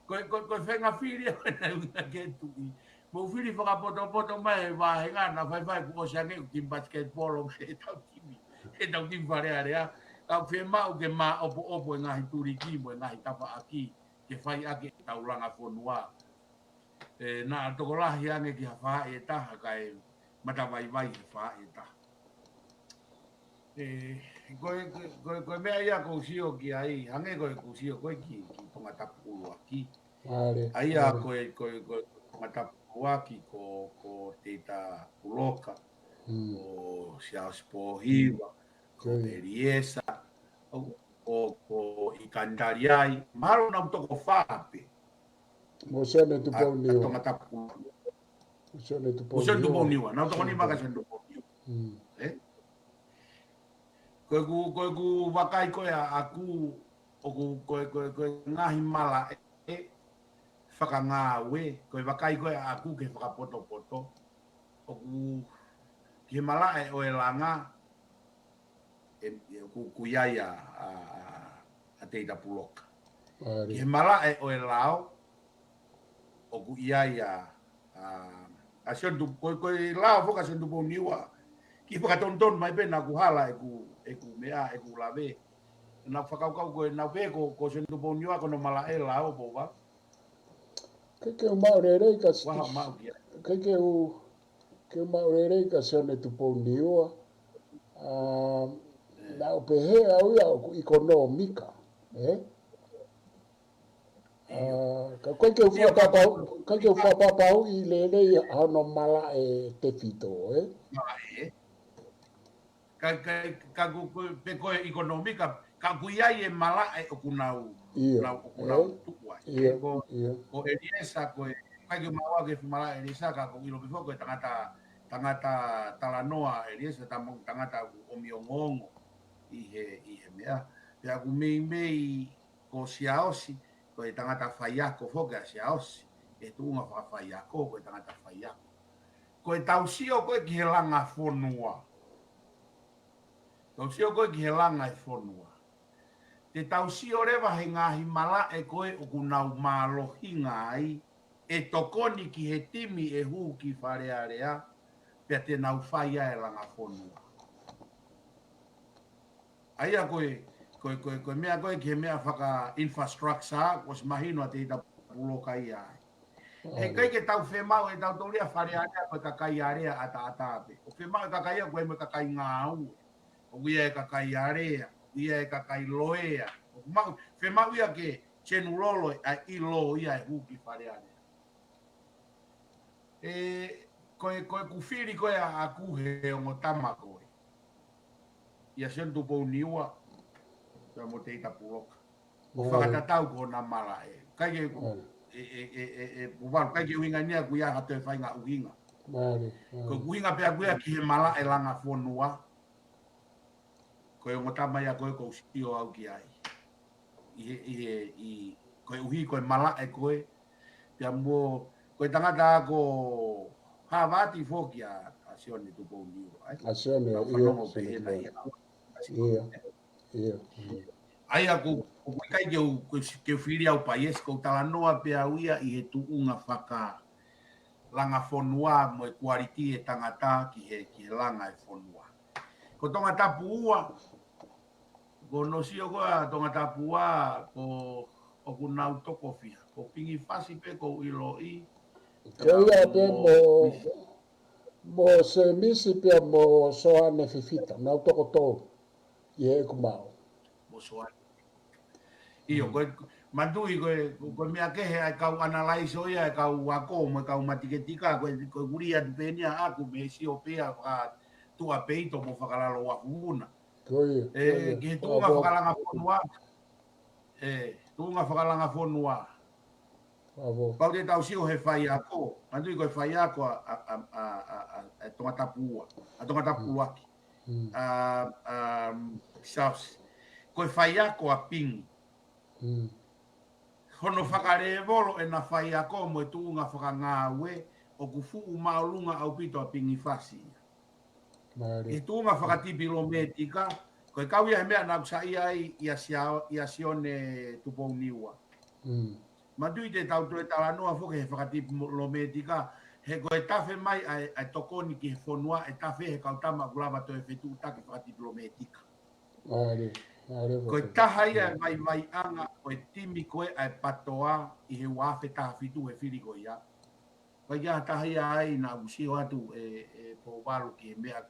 Ko e, ko e, ko e fenga fili ʻa e na uina ke tuʻi. Mo fili fakapotopoto mai e vāhenga na faifai kuo ʻosi ange ʻoku team basketball ʻo ke tau timi. Ke tau timi Fale Alea. Ka ʻoku fiemaʻu ke māʻopoʻopo e ngaahi tuliki mo e ngaahi tafaʻaki ke fai ʻaki e tau langa fonua. Ē, naʻa tokolahi ange ki ha faʻahi ʻe taha kae matavaivai he faʻahi ʻe taha. Ē, ko e, ko e, ko e, ko e meʻa ia ʻoku ou sio ki ai, hangē ko ʻeku sio ko ē ki, ki Tongatapu ʻUluaki. ʻAle, ʻa ia ʻale. Ko e, ko e, ko e Tongatapu ʻUluaki ko, ko Teita Puloka, Mm. ko Siaosi Pōhiva, ko Ko ia. Eliesa, ko, ko, ko Ikani Taliai, mahalo nau toko fā pē. Mo Sione ʻA, ʻa Tupouniua. Tongatapu. Mo Sione Mo Sione Tupouniua. Tupouniua. Nau toko nima ka Sione Tupouniua. Mm. Ē? Ko ʻeku, ko ʻeku vakai ko ē ʻaʻaku, ʻoku, ko e, ko e, ko e ngaahi malaʻe fakangāue, ko e vakai ko ē ʻaʻaku ke fakapotopoto. ʻOku ki he malaʻe ʻo e langa, ē, ē, ʻoku, ʻoku ʻi ai ʻa, ʻa, ʻa, ʻa Teita Puloka. ʻAle. Ki he malaʻe ʻo e lao, ʻoku ʻi ai ʻa, ʻa, ʻa Sione Tu-, ko, ko e lao foki ʻa Sione Tupouniua. Kiʻi fakatonutonu mai pē naʻa ku hala ʻeku, ʻeku meʻa, ʻeku lave. Naʻa ku fakakaukau ko e naʻa pē ko, ko Sione Tupouniua ko hono malaʻe lao Pouvalu. ʻIkai ke u maʻu lelei ka s-, Ua ha maʻu kia. ʻIkai ke u, ke u maʻu lelei kia Sione Tupouniua. ʻA, Ē. naʻa ku pehē au ia ʻoku ʻikonōmika, ē? ʻIo. ʻA, ka ʻikai ke u ʻIo, ka fakapapau, ʻikai ke u fakapapauʻi lelei hono malaʻe tefito, ē? Malaʻe, ē? Ka, ka, ka ku, ku, pe ko e ʻikonōmika, ka ʻoku ʻi ai e malaʻe ʻoku nau, ʻIo, nau, ʻoku ē? nau tuku ai. ʻIo, Ko, ʻio. ko Eliesa, ko e, ʻikai ke u maʻu ʻa e fuʻu malaʻe Eliesa, ka ʻoku ou ʻilo pē foki ko e tangata, tangata talanoa Eliesa, tama-, tangata ʻoku ʻomi ongoongo ʻi he, ʻi he meʻa. Pea ʻoku meimei ko Siaosi, ko e tangata faiako foki ʻa Siaosi, ʻi he tuʻunga fakafaiako, ko e tangata faiako. Ko e tau sio ko ē ki he langa fonua. Tau sio ko ē ki he langa e fonua. Te tau sio leva he ngaahi malaʻe ko ē ʻoku nau mālohinga ai, ʻe tokoni ki he timi ʻe hū ki Fale Alea, pea te nau fai ai e langa fonua. ʻA ia ko e, ko e, ko e, ko e meʻa ko ē ki he meʻa faka-infrastructure, kuo ʻosi mahino ʻa Teita Puloka ia ai. He ʻIkai ke tau fiemaʻu ʻe tautolu ia Fale Alea ko e kakai alea ʻataʻatā pē. ʻOku fiemaʻu e kakai ia ko e mo e kakai ngāue. ʻOku ʻi ai e kakai alea, ʻoku ʻi ai e kakai loea. ʻOku maʻu, fiemaʻu ia ke senulolo ʻa e ʻilo ia ʻe hū ki Fale Alea. Ē, ko e, ko ʻeku fili ko ē ʻaʻaku he ongo tama ko ē. ʻIa Sione Tupouniua, pea mo Teita Puloka. ʻO fakatatau ko hona malaʻe. ʻIkai ke, ʻe, ʻe, ʻe, ʻe, ʻe, Pouvalu, ʻikai ke ʻuhinga ni ia ʻoku ʻi ai ha toe faʻahinga ʻuhinga. Ko e ʻuhinga pē ʻaʻaku ia ki he malaʻe langa fonua. Ko e ongo tama ia ko ē ʻoku ou sio au ki ai. ʻI he, ʻi he, ʻi, koeʻuhi ko e malaʻe ko ē. Pea mo, ko e tangata ko Havati foki ʻa, ʻa Sione Tupouniua, ē? ʻA Sione, Nau ʻio, fanongo pē Sione hena Tupouniua. ia. ʻIo, ʻio. ʻA ia ʻoku, ʻoku ʻikai ke u, ke u, ke u fili au paiesi, ʻoku ou talanoa pē au ia ʻi he tuʻunga fakalanga fonua mo e kualiti e tangata ki he, ki he langa e fonua. Ko Tongatapu ua, ko hono sio ko ē ʻa Tongatapu ua, ko ʻoku nau toko fiha. Ko Pingi Fasi pē ʻoku ou ʻiloʻi. Ko ia pē mo, mo Semisi pea mo Soane Fifita. Nau toko tolu. ʻI heʻeku maʻu. Mo Soane. ʻIo, ko e, manatuʻi ko e, ko e meʻa kehe ʻa e kau analaiso ia, ʻa e kau ako, mo e kau matematika, ko e, ko e kuli atu pē eni ʻaʻaku, mei he sio pē ia, fakatuʻa peito mo fakalalo uafu vuna. Ko ia, ʻE, ko ia. ki he tuʻunga Bravo. fakalanga fonua. ʻE, tuʻunga fakalanga fonua. Bravo. Pau te tau sio he faiako. Manatuʻi ko e faiako ʻa, ʻa, ʻa Tongatapu ua. ʻA Tongatapu ʻuluaki. Mm. ʻA, ʻa, Siaosi. Ko e faiako ʻa Pingi. Mm. hono fakalēvolo ʻena faiako mo e tuʻunga fakangāue ʻoku fuʻu māʻolunga ʻaupito ʻa Pingi Fasi ia. Mālie. ʻI he tuʻunga fakatipilometika, ko e kau ia he meʻa naʻa ku saiʻia ai ʻia Sia-, ʻia Sione Tupouniua. Mm. Manatuʻi te tau toe talanoa foki he fakatipilometika, he ko e tafe mai ʻa e, ʻa e tokoni ki he fonua, ʻe tafe he kau tama ʻoku lava toe fetuʻutaki fakatipilometika. Mālie, mālie. Ko e taha ia e vaivaiʻanga ʻo e timi ko ē ʻa e PATOA ʻi he ua afe taha fitu he fili ko ia. Ko ia taha ia ai naʻa ku sio atu ʻe, ʻe Pouvalu ki he meʻa,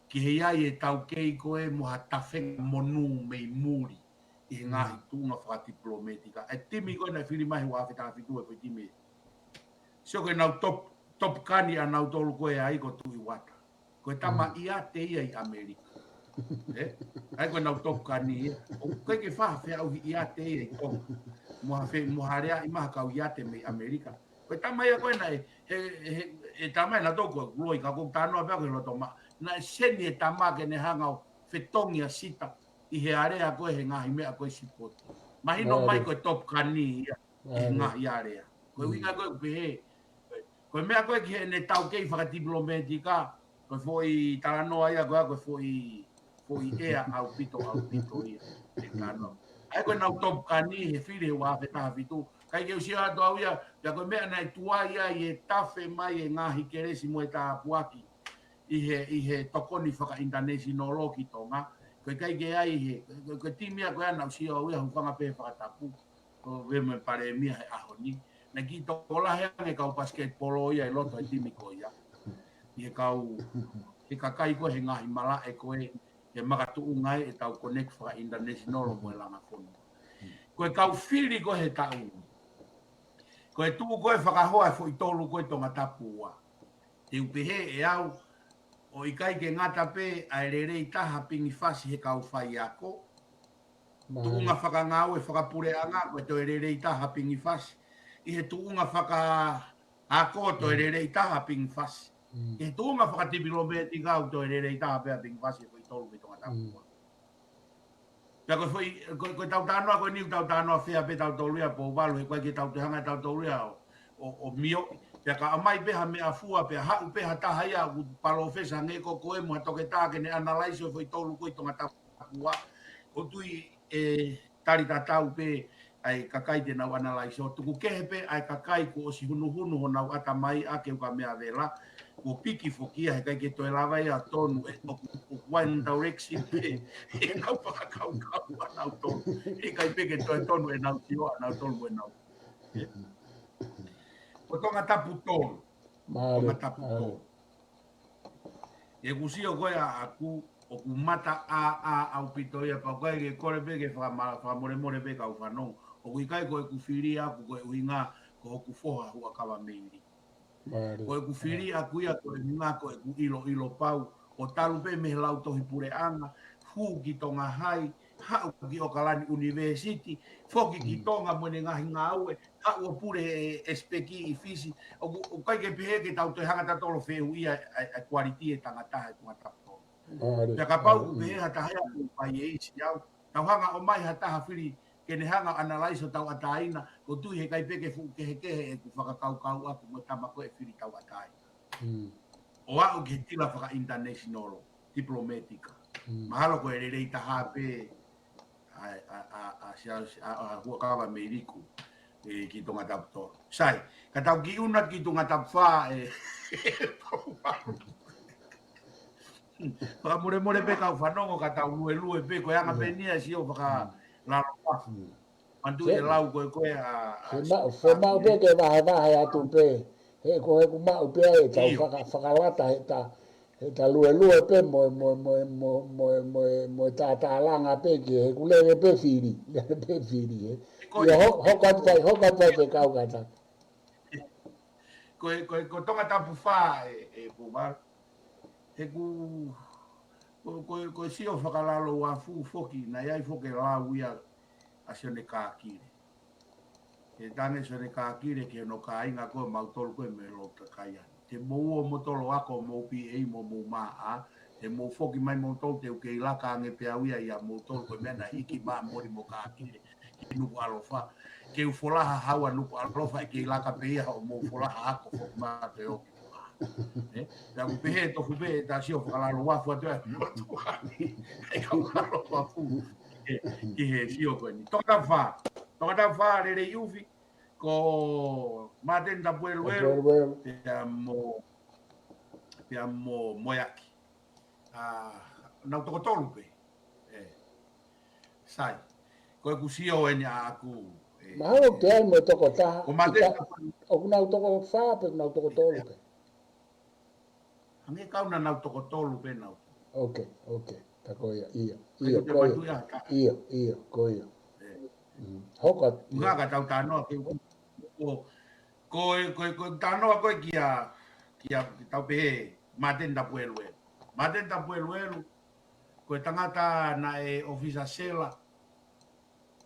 ki he ʻi ai e taukei ko ē mo ha tafenga monū mei muli ʻi he ngaahi tuʻunga fakatipilometika. ʻA e timi ko ē naʻe fili mai he ua afe taha fitu e ko e timi. Sio ko ʻenau top, top kani ʻanautolu ko ē ai ko Tuʻi Uata. Ko e tama ʻiate ia ʻi ʻAmelika. ʻE? ʻA ia ko ʻenau top kani ia. ʻOku ʻikai ke faʻa feʻauhi ʻiate ia ʻi Tonga. Mo ha fe-, mo ha lea ʻi maha kau ʻiate mei ʻAmelika. Ko e tama ia ko ē naʻe, he, he, he tama ia naʻa tau ko e loi ka ko e tanoa pea ko e loto ma. Naʻe seni e tama ke ne hanga ʻo fetongi ʻa Sita ʻi he alea ko ē he ngaahi meʻa ko ē sipoti. Mahino mai ko e top kani ia ʻi he ngaahi alea. Ko e ʻuhinga ko ē pehē, ko e meʻa ko ē ki heʻene taukei fakatipilometika, ko e foʻi talanoa ia ko ē, ko e foʻi, foʻi ʻea ʻaupito, ʻaupito ia. E talanoa. ʻA ia ko ʻenau top kani he fili he ua afe taha fitu. ʻIkai ke u sio atu au ia, pea ko e meʻa naʻe tuai ai e tafe mai e ngaahi kelesi mo e tāpuaki ʻi he, ʻi he tokoni fakaʻinitanesinolo ki Tonga. Ko e ʻikai ke ai he, ko, ko e timi ia ko ē naʻa ku sio au ia hūfanga pē he fakatapu. Ko e mo e palēmia he ʻaho ni. Naʻe kiʻi tokolahi ange kau pasiketipolo ia ʻi loto he timi ko ia. ʻI he kau, he kakai ko ē he ngaahi malaʻe ko ē, he makatuʻunga ʻetau connect fakaʻinitanesinolo mo e langa fonua. Ko e kau fili ko ē he taʻu. Ko e tuʻu ko ē fakahoa e foʻi tolu ko ē Tongatapu ua. Te u pehē ʻe au, ʻoku ʻikai ke ngata pē ʻa e lelei taha Pingi Fasi he kau faiako. Tuʻunga fakangāue fakapuleʻanga, ko e toe lelei taha Pingi Fasi. ʻI he tuʻunga fakaako toe lelei taha Pingi Fasi. ʻI he tuʻunga fakatipilometika ʻoku toe lelei taha pē ʻa Pingi Fasi he foʻi tolu mei Tongatapu ua. Pea ko e foʻi, ko, ko e tau talanoa, ko e niu tau talanoa fea pē tau tolu ia Pouvalu, he ko e ke tau te hanga tau tolu ia ʻo, ʻo, ʻo mio. Pea ka ʻomai pē ha meʻafua, pea haʻu pē ha taha ia ʻoku palōfesa hangē ko koe mo ha toketā ke ne analyze ʻo e foʻi tolu ko ē Tongatapu ua. ʻOku ou tui ʻe tali tatau pē ʻa e kakai te nau analyze ʻo tuku kehe pē ʻa e kakai kuo ʻosi hunuhunu honau ʻatamai ʻa ke uka mea vela, kuo piki foki ia he ʻikai ke toe lava ia tonu ʻe ʻoku, ʻoku one direction pē ʻenau fakakaukau ʻanautolu. ʻIkai pē ke toe tonu ʻenau sio ʻanautolu mo ʻenau. Ko Tongatapu tolu. Mālie, Tongatapu tolu. ʻE ku sio ko ē ʻaʻaku, ʻoku mata ʻā, ʻā ʻaupito ia pea ʻoku ʻikai ke kole pē ke fakama-, fakamolemole pē kau fanongo. ʻOku ʻikai ko ʻeku fili ʻaʻaku ko e ʻuhinga ko hoku foha Huʻakavameiliku. Mālie. Ko ʻeku fili ʻaʻaku ia ko e ʻuhinga ko ʻeku ʻiloʻilo pau. ʻO talu pē mei he lautohi puleʻanga, hū ki Tonga Hai, haʻu ki ʻOkalani University, foki ki Tonga mo ʻene ngaahi ngāue, haʻu ʻo pule he ʻesipeki ʻi Fisi, ʻoku, ʻoku ʻikai ke pehē ke tau toe hanga tatolo fehuʻia ʻa e, ʻa e quality e tangata he Tongatapu tolu. Mālie. Pea kapau ʻoku pehē ha taha ia ʻoku pai e isi au, tau hanga ʻomai ha taha fili ke ne hanga ʻo analyze ʻo tauʻatāina, ʻoku ou tui he ʻikai pē ke fuʻu kehekehe ʻeku fakakaukau ʻaʻaku mo e tama ko ē fili tauʻatāina. ʻO aʻu ki he tila fakaʻinitanesinolo, tipilometika. Mahalo ko e lelei taha pē ʻa, ʻa, ʻa, ʻa, sia, ʻa, ʻa Huʻakavameiliku ʻe ki Tongatapu tolu. Sai, ka tau kiʻi ʻuna ki Tongatapu fā ʻe, fakamolemole pē kau fanongo ka tau luelue pē ko e anga pē ʻeni ʻa e sio fakalaloa. Manatuʻi e lau ko ē ko ē ʻa, ʻa, Fema-, femaʻu pē ke vahevahe atu pē. He ko ʻeku maʻu pē ʻe tau faka-, fakalata he ta, he ta luelue pē mo, mo, mo e tātālanga pē ki he ʻeku lele pē fili. Lele pē fili, ē. Ia ho-, hoko atu pē, hoko atu pē kau kata. Ko e, ko e, ko Tongatapu fā ʻe, ʻe Pouvalu. He ʻoku, ko, ko, ko e sio fakalalo ua fu foki, naʻe ʻi ai foki e lau ia ʻa Sione Kākile. He tange Sione Kākile ki hono kāinga ko ē mautolu ko ē mei Lotu Kakai ʻAna. Te mou ō moutolu ako mou P A mo mou maʻa, te mou foki mai moutolu te u kei laka ange pē au ia ʻia moutolu ko e meʻa naʻe hiki maʻa Moli mo Kākile ki Nukuʻalofa. ke u folaha haua Nukuʻalofa, ʻe kei laka pē ia hoʻomou folaha ako foki mate o. Ē? Pea ʻoku pehē tofu pē ʻetau sio fakalalo uafu atu ʻa e motuʻa ni. ʻE kau lalo uafu. Ki he sio ko eni. Tongatapu fā. Tongatapu fā, Lelei ʻUfi. Ko Māteni Tapueluelu. Tapueluelu. Pea mo, pea mo Moeaki. ʻA, nau toko tolu pē. Ē. Sai. Ko ʻeku sio eni ʻaʻaku. Ē. Mahalo ke ai mo e toko taha. Ko Māteni Tapueluelu. ʻOku nau toko fā pē, nau toko tolu pē. Hangē kau naʻa nau toko tolu pē nau. Ok, ok. Tā ko ia, ʻio, ʻio, ko ia. ʻIo, ʻio, ko ia. Ē. Mm. Hoko atu. Ngā ka tau tānoa ke ko, ko, ko, ko tānoa ko ē kia, kia tau pehē, Māteni Tapueluelu. Māteni Tapueluelu, ko e tangata naʻe ʻofisa sela,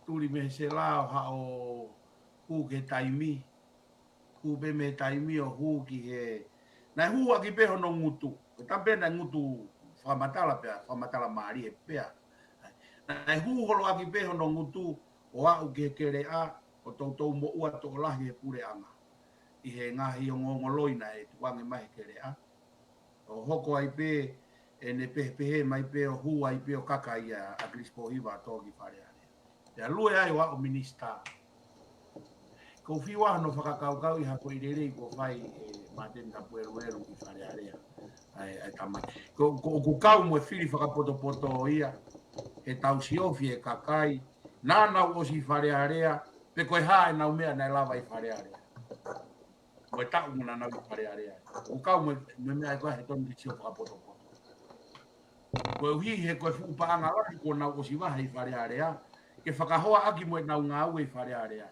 tuli mei he sela ʻo haʻu ʻo hū ki he taimi, hū pē mei he taimi ʻo hū ki he, naʻe hū ʻaki pē hono ngutu. Ko e taimi pē naʻe ngutu fakamatala pea, fakamatala mālie pea. Naʻe hū holo ʻaki pē hono ngutu ʻo aʻu ki he keleʻa ʻo toutou moʻua tokolahi he puleʻanga. ʻI he ngaahi ongoongo loi naʻe tukuange mai he keleʻa. ʻO hoko ai pē, ʻene pehepehē mai pē ʻo hū ai pē ʻo kaka ia ʻa ʻAkilisi Pōhiva ʻo tō ki Fale Alea. Pea lue ai ʻo aʻu minisitā. Ko e fiu ʻa hono fakakaukau ʻi ha foʻi lelei kuo fai ʻe Māteni Tapueluelu ki Fale Alea. ʻAi, ʻai tamai. Ko, ko, ʻoku kau mo e fili fakapotopoto ia, he tau siofi e kakai, naʻa nau ʻosi Fale Alea, pe ko e hā ʻenau meʻa naʻe lava ʻi Fale Alea. Ko e taʻu mo naʻa nau ʻi Fale Alea. ʻOku kau mo e, mo e meʻa ʻe koe he tonu ke sio fakapotopoto. Koeʻuhi he ko e fuʻu paʻanga lahi kuo nau ʻosi vahe ʻi Fale Alea, ke fakahoa ʻaki mo ʻenau ngāue ʻi Fale Alea.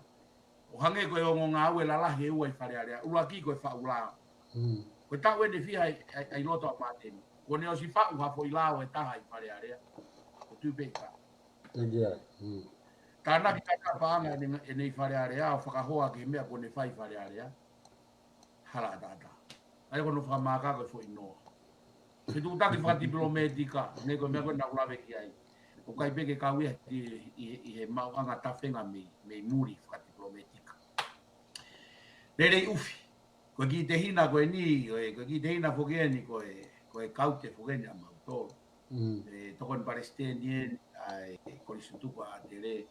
ʻO hangē ko e ongo ngāue lalahi ʻe ua ʻi Fale Alea, ʻuluaki ko e faʻu lao. Mm. Ko e taʻu ʻeni fiha ʻi, ʻi, ʻi loto ʻa Māteni. Kuo ne ʻosi faʻu ha foʻi lao ʻe taha ʻi Fale Alea. Ko e tui pē ʻi ka. Thank you. Mm. Tānaki tata paʻanga ʻene, ʻene ʻi Fale Alea, ʻo fakahoa ki he meʻa kuo ne fai ʻi Fale Alea. Hala ʻataʻatā. ʻAi ko hono fakamāka ko e foʻi noa. Fetuʻutaki fakatipilōmētika, ne ko e meʻa ko ē naʻa ku lave ki ai. ʻOku ʻikai pē ke kau ia ʻi, ʻi, ʻi he maʻuʻanga tafenga mei, mei muli fakatipilōmētika. Lelei ʻUfi. Ko e kiʻi tehina ko eni, ko e, ko e kiʻi tehina foki eni, ko e, ko e kaute foki eni ʻa mautolu. Mm. ʻE tokoni palesiteni eni, ʻa e Kolisi Tutuku ʻa ʻAtele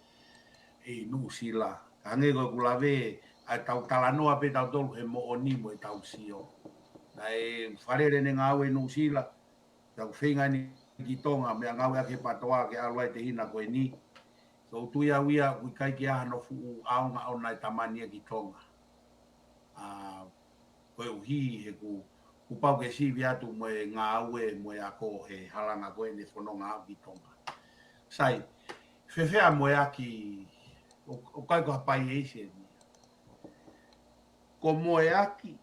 ʻi Nuʻusila. Ka hangē ko ʻeku lave, ʻa e tau talanoa pē tautolu he moʻoni mo e tau sio. Naʻe falele ʻene ngāue ʻi Nuʻusila, tau feinga eni ki Tonga, meʻa ngāue ʻaki he patoa ke ʻalu ai e tehina ko eni. Ko u tui au ia, ʻoku ʻikai ke ʻi ai hano fuʻu ʻaonga ʻona ʻe tamani ia ki Tonga. ʻA, koeʻuhi he ʻoku, ʻoku pau ke sivi atu mo e ngāue, mo e ako he halanga ko ē ʻene fononga aʻu ki Tonga. Sai, fēfē ʻa Moeaki, ʻo, ʻoku ʻikai ko ha paiese eni. Ko Moeaki,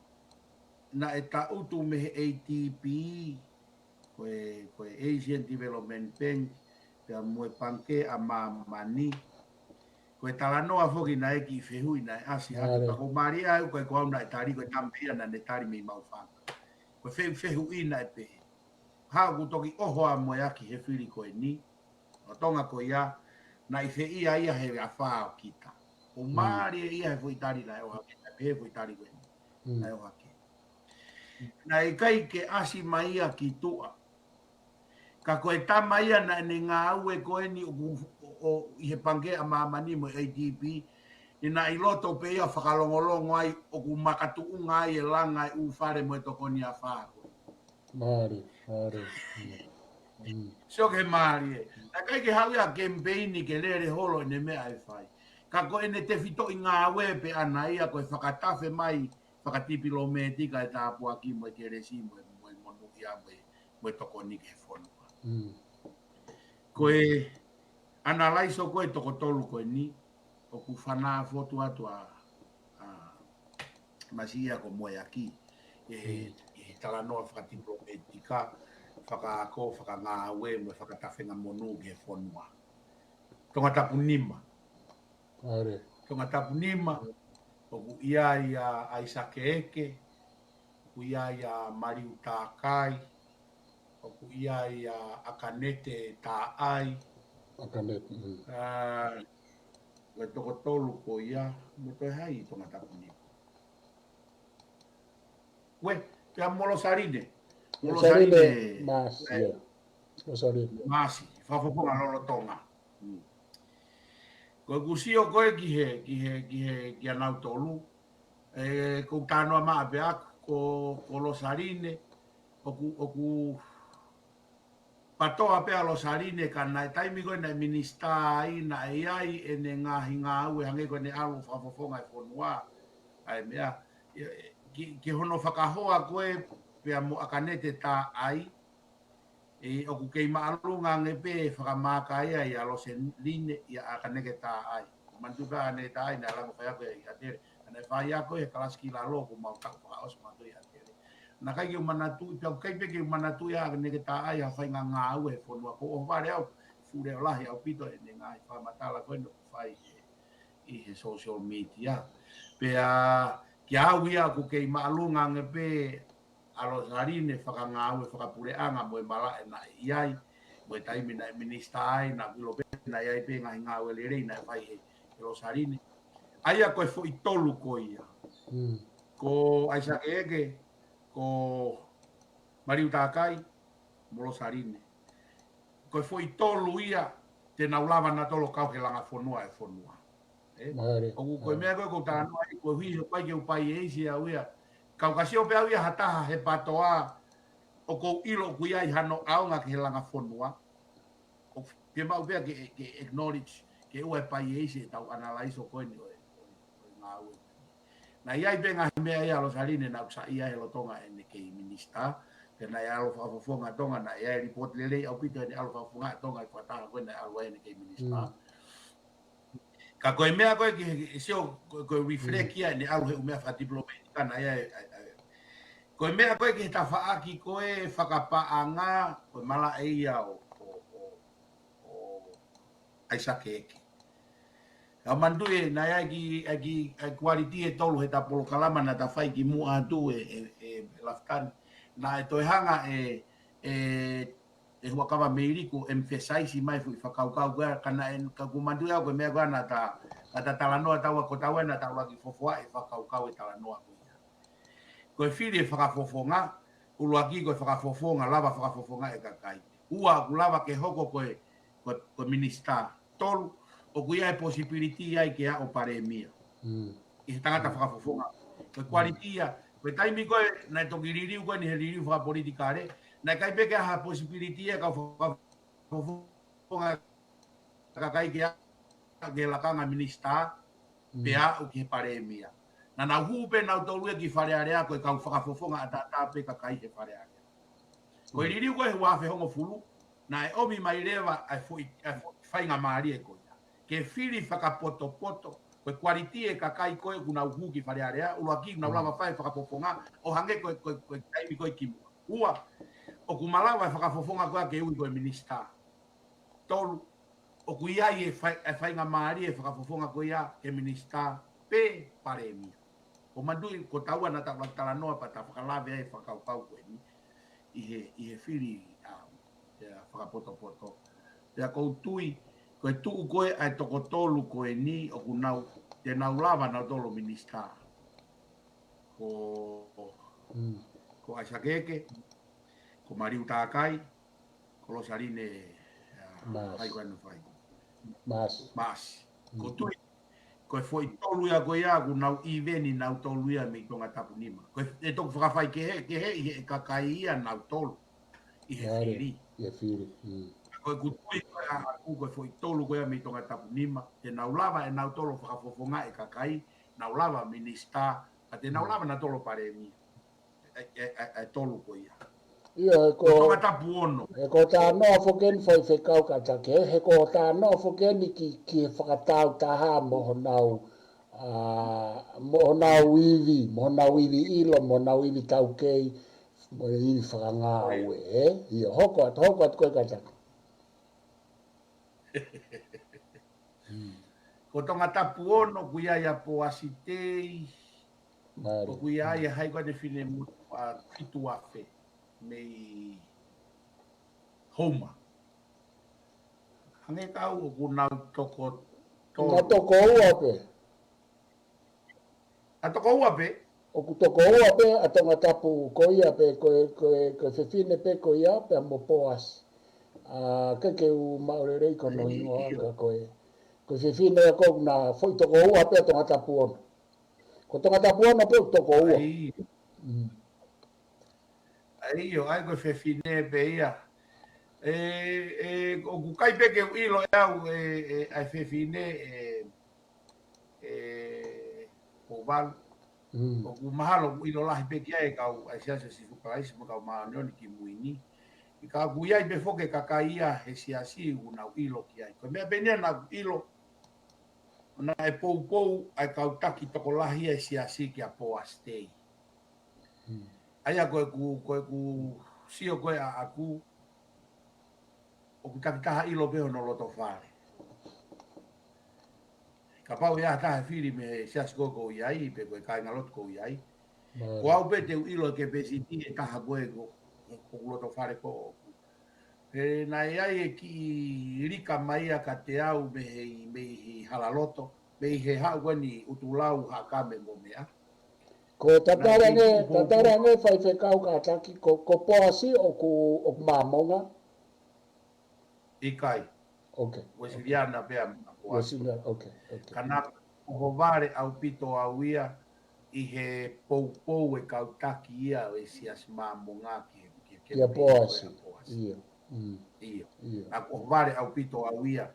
naʻe tangutu mei he A D B, ko e, ko e Asian Development Bank, pea mo e Pangikē ʻa Māmani. Ko e talanoa foki naʻe kiʻi fehuʻi naʻe ʻasi atu. Mālie. Ka ko Malia au, ko e ko au naʻe tali, ko e taimi pē ia naʻa ne tali mei Maʻufanga. Ko e fehu-, fehuʻi naʻe pehē. Haʻu ʻoku toki ʻoho ʻa Moeaki he fili ko eni. ʻO Tonga ko ia, naʻe feʻia ia he afā ʻo kita. ʻO Mm. mālie ia he foʻi tali naʻe ʻohake, naʻe pehē foʻi tali ko eni. Mm. Naʻe ʻohake. Naʻe ʻikai ke ʻasi mai ia ki tuʻa. Ka ko e tama ia naʻa ne ngāue ko eni ʻoku, ʻo, ʻo, ʻi he Pangikē ʻa Māmani mo e A D B, ʻi naʻe ʻi loto pē ia fakalongolongo ai ʻoku makatuʻunga ai e langa e ʻū fale mo e tokoni afā ko ē. Mālie, mālie. Mm. Mm. Sio ke mālie. Naʻe ʻikai ke haʻu ia kemipeini ke lele holo ʻene meʻa ʻe fai. Ka ko ʻene tefitoʻi ngāue pē ʻana ia ko e fakatafe mai fakatipilōmētika e tāpuaki mo e kelesi mo e, mo e monūʻia mo e, mo e tokoni ki he fonua. Mm. Ko e ʻanalaiso ko ē toko tolu ko eni, ʻoku fanā fotu atu ʻa, ʻa Masiʻia ko Moeaki, ʻi he, Mm. ʻi he talanoa fakatipilōmētika, fakaako, fakangāue, mo e fakatafenga monū ki he fonua. Tongatapu nima. Mālie. Tongatapu nima, ʻoku ʻi ai ʻa ʻAisake Eke, ʻoku ʻi ai ʻa Maliu Takai, ʻoku ʻi ai ʻa ʻAkanete Taʻai. ʻAkanete, mm. ʻA, Ko e toko tolu ko ia, mo toe hai Tongatapu Nima. Ue, pea mo Losaline. Mo Losaline, Losaline, Maasi, eh, ia. Losaline. Maasi, fakafofonga lolotonga. Mm. Ko e kusio ko e ki he, ki he, ki he, ki a nau tolu. E, ko tanoa maʻa pea ko, ko Losaline. ʻOku, ʻoku patoa pea Losaline ka naʻe taimi ko e naʻe minisitā ai naʻe ai ʻene ngaahi ngāue hangē ko ʻene ʻalu fakafofonga e fonua. ʻA e meʻa, e, ki, ki hono fakahoa ko e pea mo ʻAkanete Taʻai, e, ʻoku kei māʻolunga ange pē fakamaaka ia ʻia Losaline ʻia ʻAkanete Taʻai. Manatu pē ʻAkanete Taʻai naʻe lango faiako ia ʻi ʻAtele. Naʻe faiako he kalasi ki lalo ʻoku mau taʻu fakaʻosi mautolu ʻi ʻAtele. Naʻe ʻikai ke u manatu, pea ʻoku ʻikai pē ke u manatu ia ʻAkanete Taʻai ha faʻahinga ngāue he fonua ko ʻohovale au, fuʻu leʻo lahi ʻaupito ʻene ngaahi fakamatala ko eni ʻoku fai he, ʻi he social media. Pea kia au ia ʻoku kei māʻolunga ange pē ʻa Losaline fakangāue fakapuleʻanga mo e malaʻe naʻe ʻi ai, mo e taimi naʻe minisitā ai, naʻa ku ʻilo pē naʻe ʻi ai pē ngaahi ngāue lelei naʻe fai he, he Losaline. ʻA ia ko e foʻi tolu ko ia. Mm. Ko ʻAisake Eke, ko Maliu Takai, mo Losaline. Ko e foʻi tolu ia, te nau lava nautolu kau he langa fonua e fonua. E? Mālie. ʻOku ko e meʻa ko e ʻoku ou talanoa ai, ko e ʻuhi he ʻoku ʻikai ke u paileisi au ia. Ka u ka sio pē au ia ha taha he patoa, ʻoku ou ʻilo ʻoku ʻi ai hano ʻaonga ki he langa fonua. ʻOku fiemaʻu pē ke, ke acknowledge, ke ʻoua ʻe paileisi ʻetau analyze ʻo ko eni ʻo e, ʻo e, ʻo e ngāue. Naʻe ʻi ai pē ngaahi meʻa ia ʻa Losaline naʻa ku saiʻia he lolotonga ʻene kei minisitā. Pea naʻe ʻalu fakafofonga Tonga, naʻe ʻi ai e report lelei ʻaupito ʻene ʻalu fakafofonga Tonga ʻi he fakataha ko ē naʻe ʻalu ai ʻene kei minisitā. Mm. Ka ko e meʻa ko e ki he, sio, ko, ko e reflect ia ʻene ʻalu he ʻū meʻa fakadipilomētika naʻe ʻi ai, ʻa, ʻa, ko e meʻa ko e ki he tafaʻaki ko e fakapaʻanga, ko e malaʻe ia ʻo, ʻo, ʻo, ʻo ʻAisake Eke. Ka manatu ē, naʻe ʻi ai ki, ʻi ai ki, ʻi ai kualiti ʻe tolu he ta polokalama naʻa ta fai kimuʻa atu ē, ē, ē, Lafitani. Naʻe toe hanga ē, ē, ē Huʻakavameiliku ʻo emphasize mai foʻi fakakaukau ko ia, ka naʻe, ka ʻoku ou manatu au ko e meʻa ko ia naʻa ta, naʻa ta talanoa taua ko taua naʻa ta ʻuluaki fofoa e fakakaukau e talanoa ko ia. Ko e fili e fakafofonga, ʻuluaki ko e fakafofonga, lava fakafofonga e kakai. Ua, ʻoku lava ke hoko ko e, ko e, ko e minisitā. Tolu, ʻoku ʻi ai e possibility ai ke aʻu palēmia. Mm. ʻI he tangata fakafofonga. Ko e kualiti ia, ko e taimi ko ē, naʻe toki liliu ko eni he liliu fakapolitikale, naʻe ʻikai pē ke ʻi ai ha possibility ia kau fakafofonga kakai ke aʻu ki he lakanga minisitā, Mm. pea aʻu ki he palēmia. Naʻa nau hū pē nautolu ia ki Fale Alea ko e kau fakafofonga ʻataʻatā pē kakai he Fale Alea. Ko e liliu ko ē he ua afe hongofulu, naʻe ʻomi mai leva ʻa e foʻi, ʻa e foʻi faingamālie ko ia. Ke fili fakapotopoto, ko e kualiti e kakai ko ē ʻoku nau hū ki Fale Alea, ʻuluaki ʻoku nau lava fai fakafofonga, ʻo hangē ko e, ko e, ko e taimi ko ē kimuʻa. Ua, ʻoku malava e fakafofonga ko ia ke ui ko e minisitā. Tolu, ʻoku ʻi ai e fai, e faingamālie e fakafofonga ko ia ke minisitā pe palēmia. ʻOku ou manatu ko taua naʻa ta ʻuluaki talanoa pea ta fakalave ai e fakakaukau ko eni ʻi he, ʻi he fili, um, ia fakapotopoto. Pea ʻoku ou tui, ko e tuʻu ko ē ʻa e toko tolu ko eni ʻoku nau, te nau lava nautolu minisitā. Ko, Mm. ko ʻAisake Eke, ko Maliu Takai, ko Losaline, ʻa, Maasi. Fai ko anu fai. Maasi. Maasi. Ko e tui, ko e foʻi tolu ia ko ia, ʻoku nau iveni nautolu ia mei Tongatapu Nima. Ko e, ʻe toki fakafai kehe, kehe ʻi he kakai ia nautolu. ʻI he Mālie. Fili. ʻI he Fili. Mm. Ko e ʻoku tui ko ē ʻaʻaku ko e foʻi tolu ko ia mei Tongatapu Nima. Te nau lava ʻe nautolu fakafofonga e kakai, nau lava minisitā, ka te nau lava nautolu palēmia. ʻE, ʻe, ʻe, ʻe tolu ko ia. Ia, ko, Ko Tongatapu Ono. ʻe ko tā noa foki eni Faifekau Katake, he ko tā noa foki eni ki, ki he fakatau taha mo honau, ʻa, mo honau ivi, mo honau ivi ʻilo, mo honau ivi taukei, mo e ivi fakangāue, ē? Ia, hoko atu, hoko atu ko e Katake. Ko Tongatapu Ono, ʻoku ʻi ai ʻa Poasi Tei, Mālie. ʻoku ʻi ai ʻa hai ko ē ʻene finemotuʻa Fitu Afe, mei Houma. Hangē kau ʻoku nau toko Na toko ua pē. ʻA toko ua pē? ʻOku toko ua pē ʻa Tongatapu ko ia pē, ko e, ko e, ko e fefine pē ko ia pea mo Poasi. ʻA, ke ke u maʻu lelei ko hono hingoa ka ko e, ko e fefine ko ē na foʻi toko ua pē ʻa Tongatapu ono. Ko Tongatapu ono pē ʻoku toko ua. ʻAi. Mm. ʻAi ʻio, ʻai ko e fefine pē ia. E, e, ʻoku ʻikai pē ke u ʻilo ʻe au e, e, ʻa e fefine, e, e, Pouvalu. Mm. ʻOku mahalo ʻoku ʻilo lahi pē ki ai e kau ʻa e Siasi ʻo Sīsū Kalaisi mo e Kau Māʻoniʻoni kimui ni. ʻIkai ke ʻi ai pē foki e kakai ia he siasi ʻoku nau ʻilo ki ai. Ko e meʻa pē eni naʻa ku ʻilo, naʻe poupou ʻa e kau taki tokolahi ʻa e siasi kia Poasi Tei. Mm. ʻA ia ko ʻeku, ko ʻeku sio ko ē ʻaʻaku, ʻoku takitaha ʻilo pē hono loto fale. Kapau ʻe ʻi ai ha taha ʻe fili mei he siasi ko ē ʻoku ou ʻi ai, pe ko e kāingalotu ʻoku ou ʻi ai. Mālie. Ko au pē te u ʻilo e kepesiti ʻe taha ko ē ko, ko hoku loto fale ko ʻoku. He naʻe ʻi ai e kiʻi lika mai ia kiate au mei he, mei he hala loto, mei he haʻu ko eni ʻUtulau, Haʻakame mo meʻa. Ko e tatala ange, tatala ange faifekau kātaki, ko, ko Poasi ʻoku, ʻoku Māmonga? ʻIkai. Ok. Uēsiliana pē ʻa Poasi. Uēsiliana, ok, ok. Ka naʻa ku ʻohovale ʻaupito au ia ʻi he poupou e kau taki ia ʻo e Siasi Māmonga ki he, ki he, ki he kia Poasi. ʻIo. Mm. ʻIo. ʻIo. Naʻa ku ʻohovale ʻaupito au ia.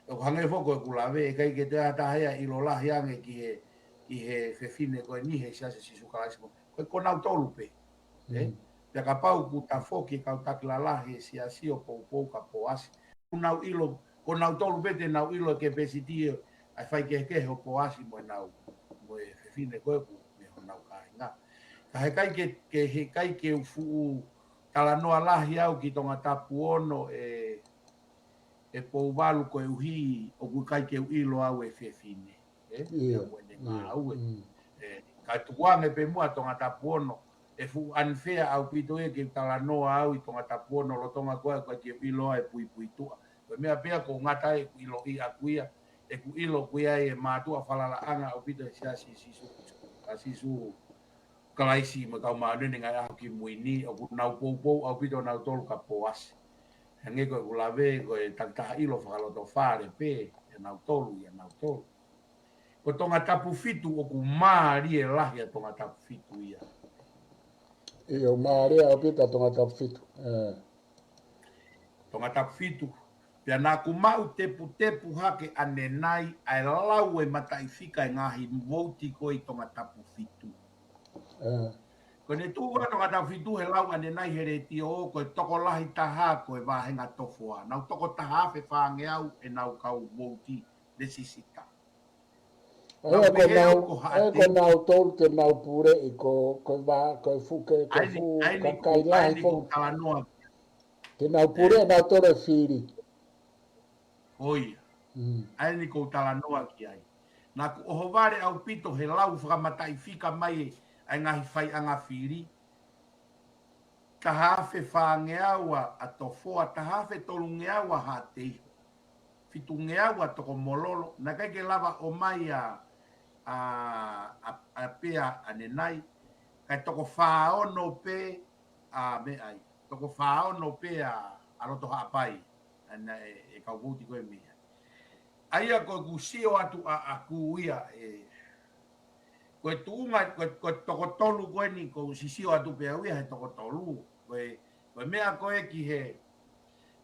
ʻOku hangē foki ko ʻeku lave, ʻe ʻikai ke toe ʻi ai ha taha ia ʻilo lahi ange ki he, ki he fefine ko eni he Siasi ʻo Sīsū Kalaisi mo, ko, ko nautolu pē. ʻE? Mm. Pea kapau ʻoku tafoki e kau taki lalahi he siasi ʻo poupou kia Poasi, ʻoku nau ʻilo, ko nautolu pē te nau ʻilo e kepesiti ʻa e faikehekehe ʻo Poasi mo ʻenau, mo e fefine ko ē ʻoku mei honau kāinga. Ka he ʻikai ke, ke, he ʻikai ke u fuʻu talanoa lahi au ki Tongatapu ono ʻe, ʻe Pouvalu koeʻuhi ʻoku ʻikai ke u ʻilo au e fefine. ʻE? ʻIo. Ia mo ʻene ngāue. Mm. ʻE, ka tuku ange pē muʻa Tongatapu ono, ʻe fuʻu unfair ʻaupito ia ke u talanoa au ʻi Tongatapu ono lolotonga ko ē ʻoku ʻikai ke u ʻilo e puipuituʻa. Ko e meʻa pē ia ʻoku ngata ai ʻeku ʻiloʻi ʻaku ia, ʻeku ʻilo ʻoku ʻi ai e mātuʻa falalaʻanga ʻaupito he Siasi ʻo Sīsū, ʻa Sīsū Kalaisi mo e Kau Māʻoniʻoni ʻi he Ngaahi ʻAho Kimui ni, ʻoku nau poupou ʻaupito nautolu kia Poasi. Hangē ko ʻeku lave, ko e takitaha ʻilo fakalotofale pē ʻia nautolu, ʻia nautolu. Ko Tongatapu fitu ʻoku mālie lahi ʻa Tongatapu fitu ia. ʻIo, mālie ʻaupito ʻa Tongatapu fitu. ʻE. Tongatapu fitu. Pea naʻa ku maʻu teputepu hake ʻanenai ʻa e lau e mataʻifika e ngaahi vouti ko ē ʻi Tongatapu fitu. ʻE. Ko ʻene tuʻu ʻa Tongatapu fitu he lau ʻanenai he letiō, ko e tokolahi taha ko e Vāhenga Tofoa. Nau toko taha afe fāngeau ʻenau kau vouti, lēsisita. ʻA ia ko nau, ʻa ia ko nautolu te nau puleʻi ko, ko e vā, ko e fuʻu, ko e fuʻu kakai lahi foki. Te nau puleʻi nautolu e fili. ʻIo. Mm. ʻA eni ʻoku ou talanoa ki ai. Naʻa ku ʻohovale ʻaupito he lau fakamataʻifika mai ʻa e ngaahi faiʻanga fili. Taha afe fāngeau ʻa Tofoa, taha afe tolungeau ʻa Haʻateiho. Fitungeau ʻa Tokomololo, naʻe ʻikai ke lava ʻo ʻomai ʻa, ʻa, ʻa, ʻa Pea ʻanenai, kae toko fā ono pē ʻa meʻa ai, toko fā ono pē ʻa, ʻa Loto Haʻapai, ʻa ena ʻe, ʻe kau vouti ko ē mei ai. ʻA ia ko ʻeku sio atu ʻaʻaku ia ʻe, ko e tuʻunga, ko e, ko e toko tolu ko eni, ʻoku ou sisio atu pē au ia he toko tolu. Ko e, ko e meʻa ko ē ki he,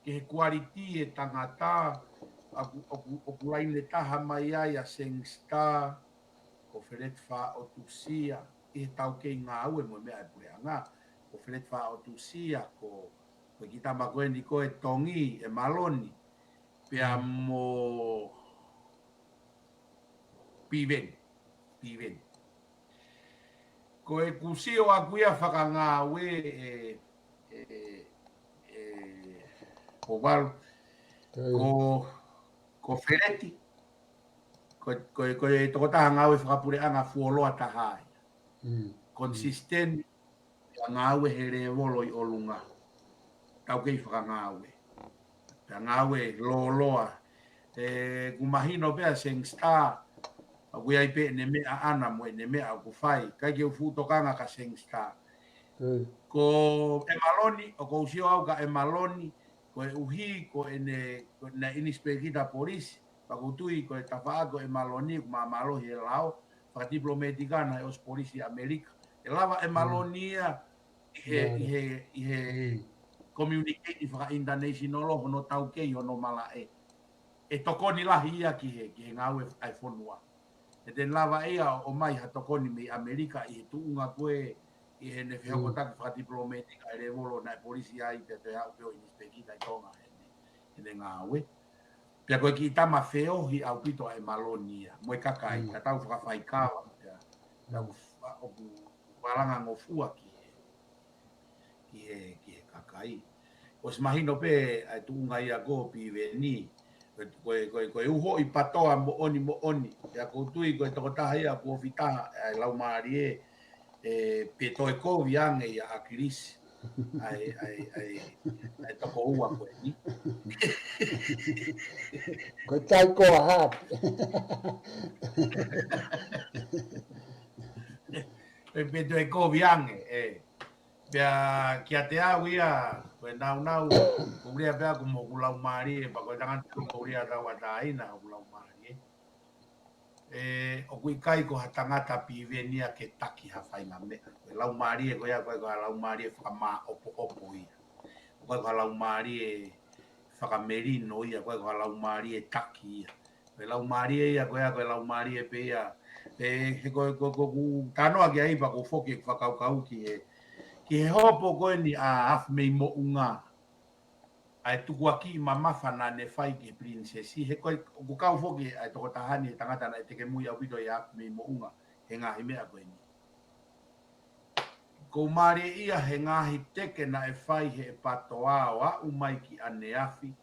ki he kualiti e tangata, ʻoku, ʻoku, ʻoku laine taha mai ai ʻa Sangster, ko Feleti Faʻotusia, ʻi he taukei ngāue mo e meʻa e puleʻanga, ko Feleti Faʻotusia, ko, ko e kiʻi tama ko eni ko ē Tongi, ʻe Maloni, pea mo Piveni. Piveni. Ko ʻeku sio ʻaku ia fakangāue ʻe, ʻe, ʻe, Pouvalu. Ko, ko Feleti. Ko, ko, ko e tokotaha ngāue fakapuleʻanga fuoloa taha ia. Mm. Consistent, pea ngāue he lēvolo ʻi ʻolunga. Taukei fakangāue. Pea ngāue lōloa. ʻE, ʻoku mahino pē ʻa Seng Star, ʻoku ʻi ai pē ʻene meʻa ʻana mo ʻene meʻa ʻoku fai, ʻikai ke u fuʻu tokanga kia Seng Star. Ko ʻEmaloni, ʻoku ou sio au kia ʻEmaloni, koeʻuhi ko ʻene, ko ʻene ʻinisipēkita polisi, pea ʻoku ou tui ko e tafaʻaki ʻo ʻEmaloni, ʻoku māmālohi he lao, fakatipilōmētika naʻe ʻosi polisi ʻAmelika. ʻE lava ʻEmaloni ia, ʻi he, ʻi he, ʻi he communicate faka-international hono taukei hono malaʻe. ʻE tokoni lahi ia ki he, ki he ngāue ʻa e fonua. ʻE te ne lava ia ʻo ʻomai ha tokoni mei ʻAmelika ʻi he tuʻunga ko ē, ʻi heʻene fehokotaki fakatipilōmētika ʻi he lēvolo naʻe polisi ai pea toe haʻu pē ʻo ʻinisipēkita ʻi Tonga heʻene, heʻene ngāue. Pea ko e kiʻi tama feohi ʻaupito ʻa ʻEmaloni ia, mo e kakai, ka tau fakafaikava, pea, pea ʻoku fa-, ʻoku fakalanga ngofua ki he, ki he, ki he kakai. ʻOsi mahino pē ʻa e tuʻunga ia ko Piveni, ko e, ko e, ko e uho ʻi patoa moʻoni moʻoni, pea ʻoku ou tui ko e tokotaha ia ʻoku ofi taha ʻa e laumālie, ʻe, pe toe kovi ange ia ʻa ʻAkilisi. ʻA e, ʻa e, ʻa e, ʻa e toko ua ko eni. Ko e tai ko a hapi. Pe, pe toe kovi ange, ʻe. Pea kiate au ia, ko e naunau, ko e lea pē ʻaku mo hoku laumālie, pea ko e tangata ko e lea tauʻatāina hoku laumālie. ʻE, ʻoku ʻikai ko ha tangata Piveni ia ke taki ha faʻahinga meʻa. Ko e laumālie ko ia, ko e, ko e laumālie fakamāʻopoʻopo ia. Ko e, ko e laumālie fakamelino ia, ko e, ko e laumālie taki ia. Ko e laumālie ia, ko e, ko e laumālie pē ia. ʻE, he ko e, ko e, ko e, ʻoku ou talanoa ki ai pea ʻoku ou foki ʻeku fakakaukau ki he, ki he hopo ko eni ʻa Afimeimoʻunga. ʻA e tukuakiʻi mamafa naʻa ne fai ki he pilinisesi, he ko e, ʻoku kau foki ʻa e tokotaha ni he tangata naʻe tekemui ʻaupito ʻia Afimeimoʻunga he ngaahi meʻa ko eni. ʻOku ou mālieʻia he ngaahi teke naʻe fai he patoa ʻo aʻu mai ki ʻaneafi,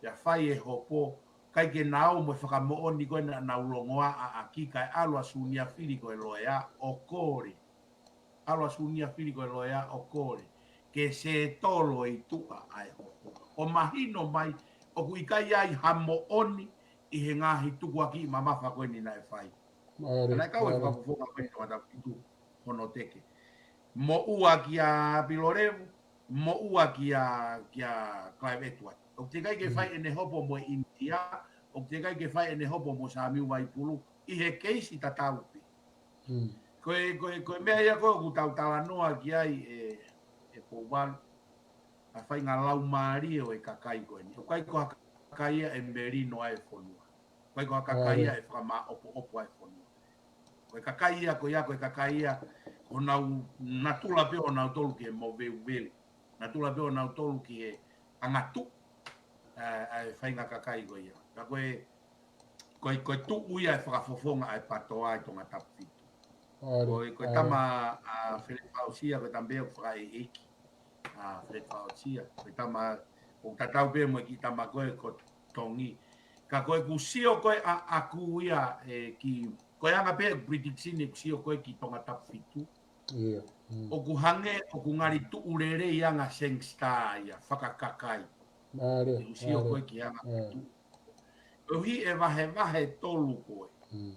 pea fai e hopo, ʻikai ke nau ō mo e fakamoʻoni ko ē naʻa nau longoaʻa ʻaki kae ʻalu ʻa Sunia Fili ko e loea ʻo kole. ʻAlu ʻa Sunia Fili ko e loea ʻo kole ke settle ʻi tuʻa ʻa e hopo. ʻO mahino mai, ʻoku ʻikai ai ha moʻoni ʻi he ngaahi tukuakiʻi mamafa ko eni naʻe fai. Naʻe kau e fakafofonga ko eni ʻo Ngatafitu hono teke. Moʻua kia Pilolevu, moʻua kia, kia Clive Edward. ʻOku teʻeki ai ke fai ʻene hopo mo ʻInitia, ʻoku teʻeki ai ke fai ʻene hopo mo Samiu Vaipulu, ʻi he keisi tatau pē. Ko e, ko e, ko e meʻa ia ko ē ʻoku tau talanoa ki ai ʻe, ʻe Pouvalu, ʻa e faʻahinga laumālie ʻo e kakai ko eni. ʻOku ʻikai ko ha kakai ia ʻe melino ʻa e fonua. ʻOku ʻikai ko ha kakai ia ʻe fakamāʻopoʻopo ʻa e fonua. Ko e kakai ia, ko ia, ko e kakai ia, honau natula pē ʻonautolu ke moveuveu. Natula pē ʻonautolu ki he angatuʻu, ʻa e, ʻa e faʻahinga kakai ko ia. Ka ko e, ko e, ko e tuʻu ia e fakafofonga ʻa e patoa ʻi Tongatapu fitu. Ko e, ko e tama ʻa Fele Fausia, ko e tama pē ʻoku fakaʻeiʻeiki. ʻA Fele Fausia, ko e tama, ʻoku tatau pē mo e kiʻi tama ko ē ko Tongi. Ka ko ʻeku sio ko ē ʻa, ʻaku ia ʻe ki, ko e anga pē ʻeku prediction ʻeku sio ko ē ki Tongatapu fitu. ʻOku hangē, ʻoku ngali tuʻu lelei anga Seng Star ia, fakakakai. ʻEku sio ko ē ki anga tuʻu. Koeʻuhi ʻe vahevahe tolu ko ē.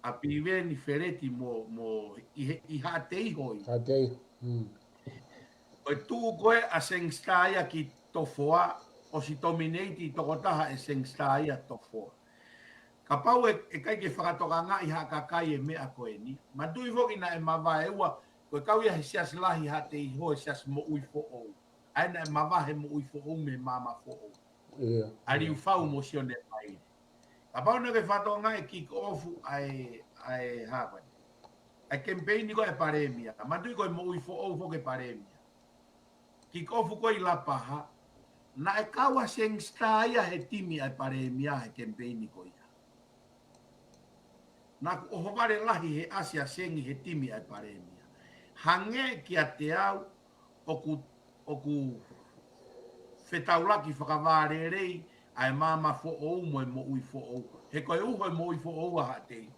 ʻA Piveni, Feleti mo, mo ʻi he, ʻi Haʻateiho ia. Ko e tuʻu ko ē ʻa Seng Star ia ki Tofoa, ʻosi dominate tokotaha ʻe Seng Star ia Tofoa. Kapau ʻe, ʻe ʻikai ke fakatokangaʻi ha kakai e meʻa ko eni. Manatuʻi foki naʻe mavae ua, ko e kau ia he siasi lahi Haʻateiho, e siasi moʻui foʻou. ʻA ia naʻe mavahe moʻui foʻou mei maama foʻou. ʻA Liufau mo Sione Maile. Kapau naʻa ke fakatokangaʻi e kick off ʻa e, ʻa e hapani. ʻA e kemipeini ko ē ʻa e palēmia. Manatuʻi ko e moʻui foʻou foki e palēmia. Kick off ko ē ʻi Lapaha. Naʻe kau ʻa Seng Star ia he timi ʻa e palēmia he kemipeini ko ia. Naʻa ku ʻohovale lahi he ʻasi ʻa Sengi he timi ʻa e palēmia. Hangē kiate au ʻoku, ʻoku fetaulaki fakavālelei ʻa e maama foʻou mo e moʻui foʻou. He ko e uho e moʻui foʻou ʻa Haʻateiho.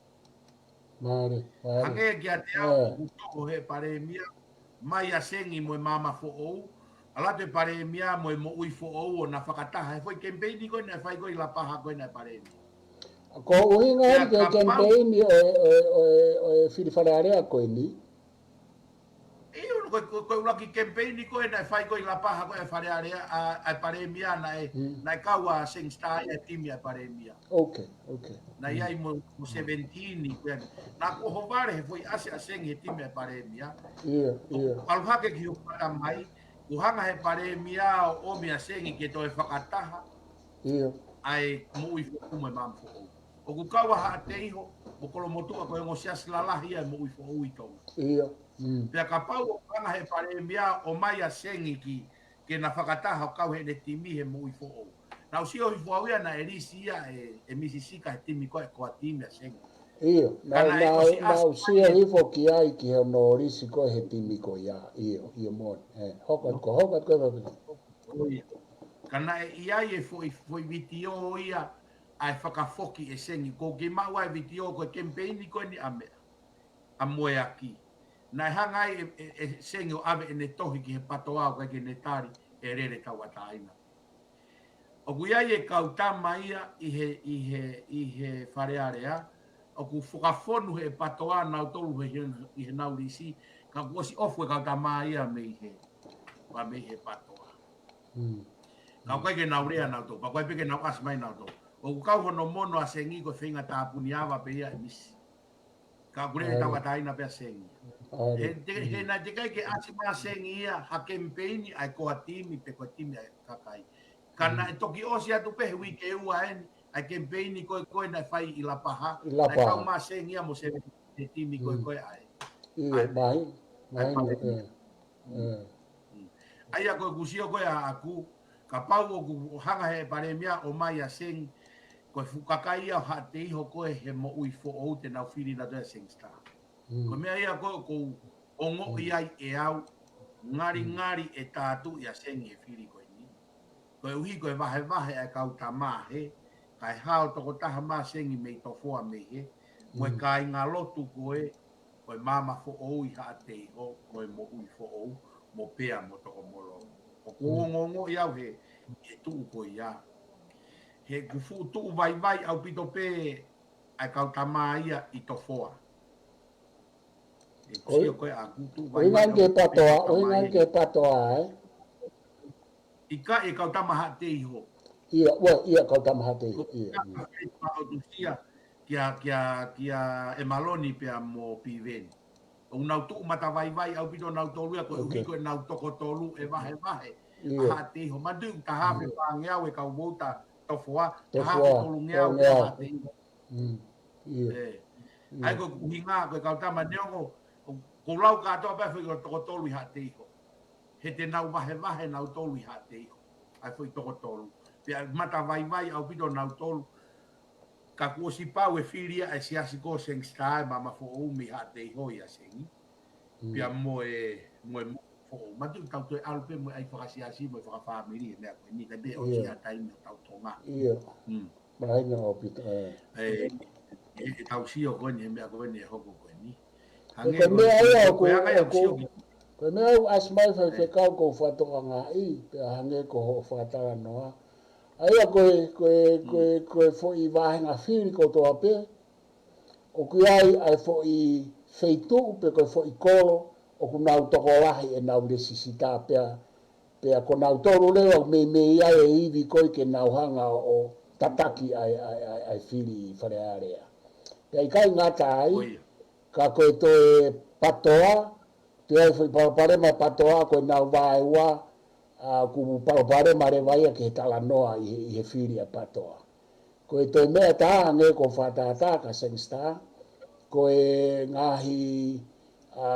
Hangē kiate au ʻoku toko he palēmia, mai ʻa Sengi mo e maama foʻou, ʻalu atu e palēmia mo e moʻui foʻou ʻo na fakataha he foʻi kemipeini ko ē naʻe fai ko ē ʻi Lapaha ko ē naʻe palēmia. Ko e ʻuhinga ia ʻeni ki he kemipeini ʻo e, ʻo e, ʻo e, ʻo e fili Fale Alea ko eni. ʻIo, ko, ko, ko e ʻuluaki kemipeini ko ē naʻe fai ko ē ʻi Lapaha ko ē ʻa e Fale Alea, ʻa, ʻa e palēmia naʻe, naʻe kau ʻa Seng Star ia he timi ʻa e palēmia. Ok, ok. Naʻe ʻi ai mo, mo seventeen ko ē. Naʻa ku ʻohovale he foʻi ʻasi ʻa Seng he timi ʻa e palēmia. ʻIo, ʻio. ʻAlu hake ki hoku ʻatamai, kuo hanga he palēmia ʻo ʻomi ʻa Seng ke toe fakataha. ʻIo. ʻA e moʻui foʻou mo e maama foʻou. ʻOku kau ʻa Haʻateiho mo Kolomotuʻa ko e ongo siasi lalahi ia e moʻui foʻou ʻi Tonga. ʻIo. Mm. Pea kapau ʻoku hanga he palēmia ʻo ʻomai ʻa Seng ki, ke na fakataha ʻo kau heʻene timi he moʻui foʻou. Naʻa ku sio hifo au ia naʻe lisi ia ʻe, ʻe Misi Sika he timi ko ē ko e timi ʻa Seng. ʻIo, naʻa, naʻa, naʻa ku sio hifo ki ai ki hono lisi ko ē he timi ko ia. ʻIo, ʻio moʻoni. ʻE, hoko atu ko, hoko atu ko e papina. Ko ia. Ka naʻe ʻi ai e foʻi, foʻi vitiō ia ʻa e fakafoki ʻe Seng. ʻOku ou kei maʻu ʻa e vitiō ko e kemipeini ko eni ʻa meʻa, ʻa Moeaki. Naʻe hanga ai ʻe, ʻe, ʻe Seng ʻo ʻave ʻene tohi ki he PATOA ʻo ʻikai ke ne tali, ʻe lele tauʻatāina. ʻOku ʻi ai e kau tama ia ʻi he, ʻi he, ʻi he Fale Alea, ʻoku fakafonu he PATOA nautolu he, he, ʻi heʻenau lisi, ka kuo ʻosi ʻofu e kau tama ia mei he, mei he PATOA. Mm. Ka ʻoku ʻikai ke nau lea nautolu, pea ʻoku ʻikai pē ke nau ʻasi mai nautolu. ʻOku kau hono mono ʻa Seng ko e feinga tāpuni ava pē ia ʻe Misi. Ka ʻoku lele tauʻatāina pē ʻa Seng. ʻAi. He te, he naʻe teʻeki ai ke ʻasi mai ʻa Seng ia ha kemipeini ʻa e ko e timi pe ko e timi ʻa e kakai. Ka naʻe toki ʻosi atu pē he uike ua eni ʻa e kemipeini ko ē ko ē naʻe fai ʻi Lapaha. ʻI Lapaha. Naʻe kau mai ʻa Seng ia mo Seng he timi ko ē ko ē ʻa e. ʻIo, mai, mai, ʻio, ʻio. ʻA ia ko ʻeku sio ko ē ʻaʻaku, kapau ʻoku hanga he palēmia ʻo ʻomai ʻa Seng, ko e fuʻu kakai ia ʻo Haʻateiho ko ē he moʻui foʻou te nau fili nautolu ʻa Seng Star. Ko e meʻa ia ko ē ʻoku ou ongoʻi ai ʻe au, ngalingali ʻe tātuʻi ʻa Seng he fili ko eni. Koeʻuhi ko e vahevahe ʻa e kau tama he, kae hao tokotaha mai ʻa Seng mei Tofoa mei he, mo e kāingalotu ko ē, ko e maama foʻou ʻi Haʻateiho, mo e moʻui foʻou, mo Pea mo Tokomolo. ʻOku ou ongoʻi au he, he tuʻu ko ia. He ʻoku fuʻu tuʻu vaivai ʻaupito pē ʻa e kau tama ia ʻi Tofoa. ʻE sio ko ē ʻaʻaku tuʻu vaivai ʻaupito pē ʻa e kau tama ia. ʻUhinga ki he PATOA, ʻuhinga ki he PATOA, ē? ʻIkai, e kau tama Haʻateiho. ʻIa, ʻoua, ʻia kau tama Haʻateiho, ʻia, ʻia. Ka ʻoku ʻosi ʻia, kia, kia, kia ʻEmaloni pea mo Piveni. ʻOku nau tuʻu matavaivai ʻaupito nautolu ia koeʻuhi ko ʻenau toko tolu ʻe vahevahe ʻa Haʻateiho. Manatuʻi ʻoku taha afe fāngeau e kau vouti Tofoa, taha afe tolungeau pē ʻa Haʻateiho. ʻIo. ʻAi ko e ʻuhinga, ko e kau tama neongo, ʻoku lau kātoa pē foʻi toko tolu ʻi Haʻateiho. He te nau vahevahe nautolu ʻi Haʻateiho. ʻAi foʻi toko tolu. Pea matavaivai ʻaupito nautolu. Ka kuo ʻosi pau e fili ia ʻa e siasi ko Seng Star ʻa e maama foʻou mei Haʻateiho ʻia Seng. Pea mo e, mo e moʻui foʻou. Manatuʻi tau toe ʻalu pē mo e ʻai fakasiasi mo e fakafāmili he meʻa ko eni ka te ʻosi ʻa e taimi ʻo tau Tonga. ʻIo. Māhina ʻaupito, ē. ʻE, ʻe, ʻe tau sio ko eni he meʻa ko eni ʻe hoko ko eni. Hangē ko e meʻa ia ʻoku, ko e meʻa ʻoku ʻasi mai Faifekau ʻoku ou fakatokangaʻi, pea hangē ko hoʻo fakatalanoa. ʻA ia ko e, ko e, ko e, ko e foʻi vāhenga fili kotoa pē, ʻoku ʻi ai ʻa e foʻi feituʻu pe ko e foʻi kolo, ʻoku nau tokolahi ʻenau lēsisita pea, pea ko nautolu leva ʻoku meimei ʻi ai e ivi ko ē ke nau hanga ʻo tataki ʻa e, ʻa e, ʻa e, ʻa e fili Fale Alea. Pea ʻikai ngata ai, ka ko e toe PATOA, toe ʻi ai foʻi palopalema e PATOA ko ʻenau vaeua, ʻa, ʻoku palopalema leva ia ki he talanoa ʻi he, ʻi he fili ʻa e PATOA. Ko e toe meʻa ʻe taha hangē ko e fakatātā kia Seng Star, ko e ngaahi, ʻa,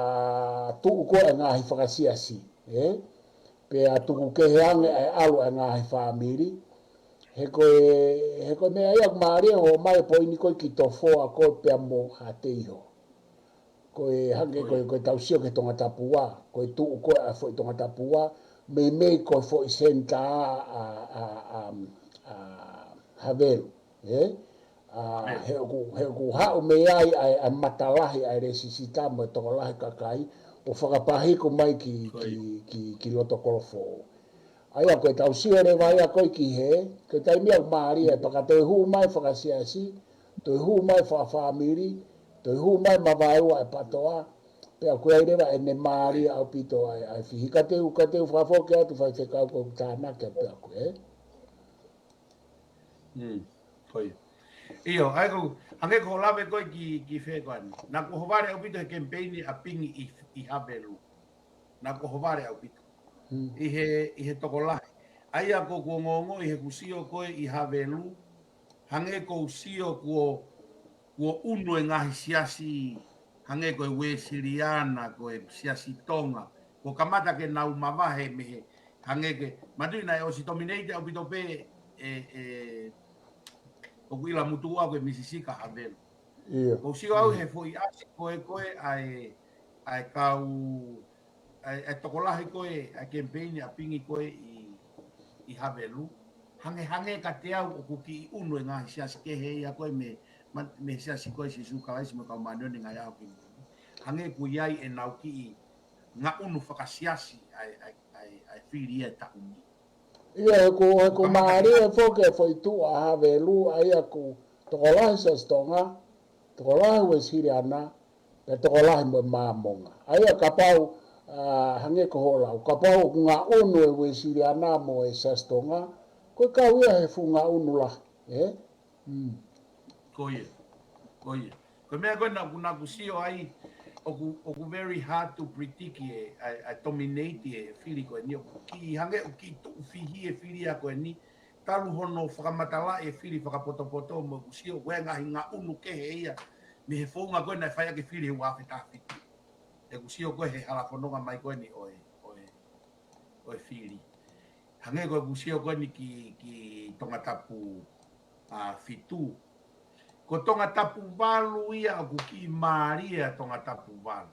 tuʻu ko ē ngaahi fakasiasi, ē? Pea tuku kehe ange ʻa e ʻalu ʻa e ngaahi fāmili, he ko e, he ko e meʻa ia ʻoku mālie ʻo ʻomai e poini ko ē ki Tofoa ko ē pea mo Haʻateiho. Ko e hangē ko e, ko e tau sio ki he Tongatapu ua, ko e tuʻu ko ē ʻa e foʻi Tongatapu ua, meimei ko e foʻi senitā ʻa, ʻa, ʻa, ʻa Havelu, ē? ʻA, he ʻoku, he ʻoku haʻu mei ai ʻa e, ʻa e matalahi ʻa e lēsisita mo e tokolahi kakai, ʻo fakapahiku mai ki, ki, ki, ki loto Kolofoʻou. ʻA ia ko e tau sio leva ia ko e ki he, ko e taimi ʻoku mālie, pea ka toe hū mai fakasiasi, toe hū mai fakafāmili, toe hū mai mavaeua e PTOA, pea ko e ʻai leva ʻene mālie ʻaupito ai, ʻa e fihi. Ka te u, ka te u fakafoki atu Faifekau ko e tānaki pea ko e. Mm, ko ia. ʻIo, ʻa ia ko, hangē ko hoʻo lave ko e ki, ki fē ko eni. Naʻa ku ʻohovale ʻaupito he kemipeini ʻa Pingi ʻi, ʻi Havelu. Naʻa ku ʻohovale ʻaupito. ʻI he, ʻi he tokolahi. ʻA ia ko ʻeku ongoongo ʻi heʻeku sio ko e ʻi Havelu. Hangē ko e sio kuo, kuo ʻunu e ngaahi siasi. Hangē ko e Uēsiliana, ko e Siasi Tonga. Kuo kamata ke nau mavahe mei he. Hangē ke, manatuʻi naʻe ʻosi tominate ʻaupito pē, ʻe, ʻe, ʻoku ʻila mutu au ko e Misisika Havelu. ʻIo. Ko e sio au he foʻi ʻasi ko e, ko e ʻa e, ʻa e kau, ʻa e, ʻa e tokolahi ko e, ʻa e kemipeini ʻa Pingi ko e ʻi, ʻi Havelu. Hangē, hangē ka te au ʻoku kiʻi ʻunu e ngaahi siasi kehe ia ko e mei, ma-, mei he Siasi ko e Sīsū Kalaisi mo e Kau Māʻoniʻoni ʻi he Ngaahi ʻAho Kimui ni. Hangē ʻoku ʻi ai ʻenau kiʻi ngaʻunu fakasiasi ʻa e, ʻa e, ʻa e, ʻa e fili ia ʻe taʻu ni. ʻIo, he ko, he ko e mālie foki e foʻi tuʻa Havelu, ʻa ia ko e tokolahi Siasi Tonga, tokolahi Uēsiliana, pea tokolahi mo e Māmonga. ʻA ia kapau, ʻa, hangē ko hoʻo lau, kapau ʻoku ngaʻunu e Uēsiliana mo e Siasi Tonga, ko e kau ia he fuʻu ngaʻunu lahi, ē? Mm. Ko ia, ko ia. Ko e meʻa ko ē naʻa ku, naʻa ku sio ai, ʻoku, ʻoku very hard to predict e, ʻa e, ʻa e dominate e fili ko eni, ʻoku kiʻi hangē, ʻoku kiʻi tuʻu fihi e fili ia ko eni, talu hono fakamatalaʻi e fili fakapotopoto mo ʻeku sio, ko e ngaahi ngaʻunu kehe ia, mei he founga ko ē naʻe fai ʻaki e fili he ua afe taha fitu. ʻEku sio ko e he hala fononga mai ko eni ʻo e, ʻo e, ʻo e fili. Hangē ko ʻeku sio ko eni ki, ki Tongatapu, ʻa, fitu. Ko Tongatapu valu ia ʻoku kiʻi mālie ʻa Tongatapu valu.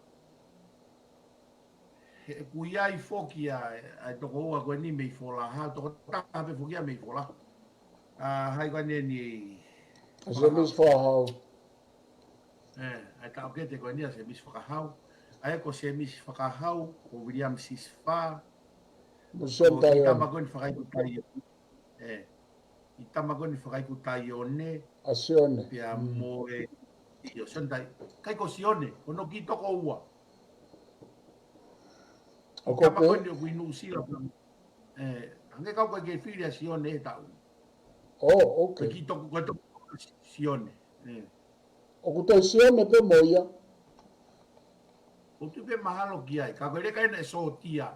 He ʻoku ʻi ai foki ʻa, ʻa e tokoua ko eni mei Folaha, tokotaha pē foki ia mei Folaha. ʻA, hai ko eni eni. ʻA Semisi Fakahau. ʻE, ʻa e taʻokete ko eni ʻa Semisi Fakahau. ʻA ia ko Semisi Fakahau, ko Viliami Sisifā. Mo Sione Taione. Tama ko eni Fakaiku Taione. ʻE, ʻi tama ko eni Fakaiku Taione. ʻA Sione. Pea mo e, ʻio, Sione Tai-, ʻikai ko Sione, ko hono kiʻi tokoua. ʻO ko e tama ko eni ʻoku ʻi Nuʻusila. ʻE, hangē kau ko e ke fili ʻa Sione he taʻu. ʻO, okay. Ko e kiʻi tokoua, ko e tokoua Sione. ʻE. ʻOku toe Sione pē mo ia. ʻOku tuʻu pē mahalo ki ai, ka ko e leka ena ʻe sōtia.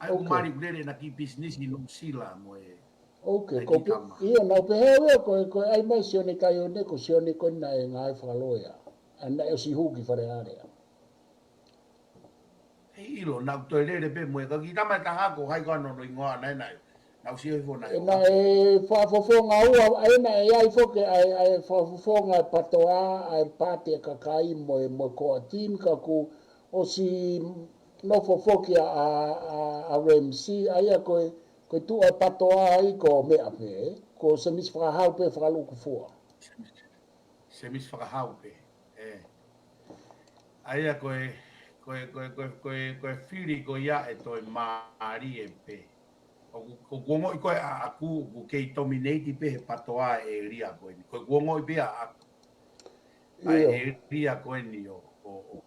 ʻA ia ʻoku mali ʻoku lele ʻena kiʻi pisinisi ʻi Nuʻusila mo e. Okay, ko e kiʻi tama. ʻIo, naʻa ku pehē au ia ko e, ko e ʻai mai Sione Taione, ko Sione ko ena ʻe ngāue fakaloea. ʻA ia naʻe ʻosi hū ki Fale Alea. He ʻilo, naʻa ku toe lele pē mo e ka kiʻi tama ʻe taha ko hai ko hono hingoa naʻe naʻe. Naʻa ku sio hifo naʻe. ʻE naʻe fakafofonga ua, ʻa ia naʻe ʻi ai foki ʻa e, ʻa e fakafofonga e PTOA, ʻa e paati e kakai mo e, mo e core team ka kuo ʻosi nofo foki ʻa, ʻa, ʻa, ʻa Ramsey, ʻa ia ko e, ko e tuʻa e PTOA ai ko meʻa pē, ko Semisi Fakahau pē fakalukufua. Semisi Fakahau pē, ʻe. ʻA ia ko e, ko e, ko e, ko e, ko e, ko e fili ko ia ʻe toe mālie pē. ʻOku, ʻoku ongoʻi ko e ʻaʻaku, ʻoku kei dominate pē he PTOA e ʻēlia ko eni. Ko ʻeku ongoʻi pē ʻaʻaku. ʻA e ʻēlia ko eni ʻo, ʻo, ʻo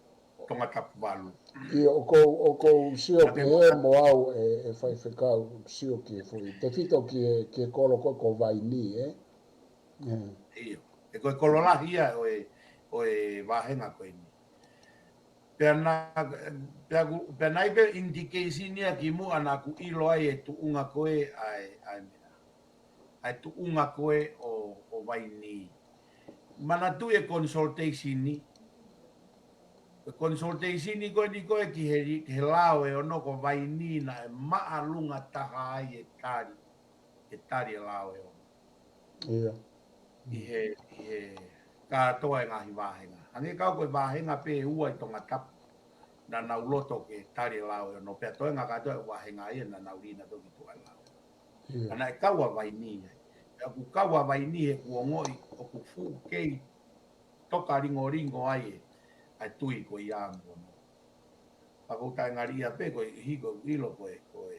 Tongatapu valu. ʻIo, ʻoku ou, ʻoku ou sio pē mo au ʻe, ʻe Faifekau, sio ki he foʻi. Tefito ki he, ki he kolo ko, ko Vaini, ē? ʻIo. ʻE ko e kolo lahi ia ʻo e, ʻo e vāhenga ko eni. Pea na, pea ku, pea naʻe ʻi ai pē indication ia kimuʻa naʻa ku ʻilo ai e tuʻunga ko e, ʻa e, ʻa e meʻa. ʻA e tuʻunga ko e ʻo, ʻo Vaini. Manatuʻi e consultation ni. E consultation ni ko eni ko e ki he, ki he lao ʻe ono ko Vaini naʻe māʻolunga taha ai e tali. E tali e lao ʻe ono. ʻIo. ʻI he, ʻi he kātoa e ngaahi vāhenga. Hangē kau ko e vāhenga pē ʻe ua ʻi Tongatapu. Naʻa nau loto ke tali e lao ʻe ono pea toenga kātoa e vāhenga ia naʻa nau lī nautolu ki tuʻa e lao. ʻIo. Ka naʻe kau ʻa Vaini ai. Pea ʻoku kau ʻa Vaini he ʻoku ongoʻi ʻoku fuʻu kei toka lingolingo ai e, ʻa e tui ko ia mo. Pea ʻoku ou taʻengaliʻia pē ko e hiko ʻilo ko e, ko e,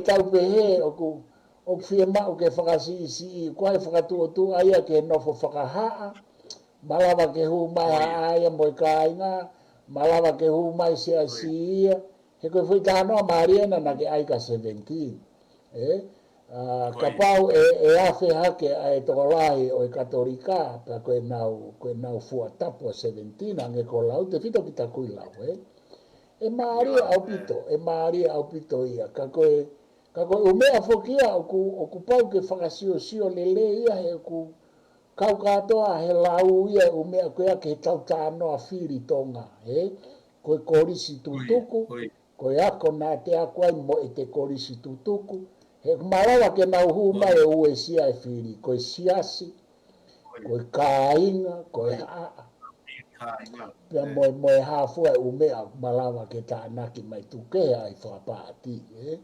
tau pehē ʻoku, ʻoku fiemaʻu ke fakasiʻisiʻi, ko e fakatuʻotuʻa ia ke nofo fakahaʻa, malava ke hū mai haʻa ia mo e kāinga, malava ke hū mai siasi ia, he ko e foʻi talanoa mālie ena naʻa ke ʻai ka seventeen. Ē? Kapau ʻe, ʻe afe hake ʻa e tokolahi ʻo e Katolika, pea ko ʻenau, ko ʻenau fua tapu ʻa seventeen, hangē ko e lau, tefito ki he taku lau, ē. ʻE mālie ʻaupito, ʻe mālie ʻaupito ia. Ka ko e, ka ko e ʻū meʻa foki ia ʻoku, ʻoku pau ke fakasiosio lelei ia he ʻoku kau kātoa he lau ia ʻū meʻa ko ia ke tau talanoa fili Tonga, ē. Ko e kolisi tutuku, ko e ako naʻa te ako ai mo ʻete kolisi tutuku. He malava ke nau hū mai e uesia e fili, ko e siasi, ko e kāinga, ko e haʻa. Pea mo e, mo e hā fua e ʻū meʻa malava ke tānaki mai tuku ai fakapaati, ē.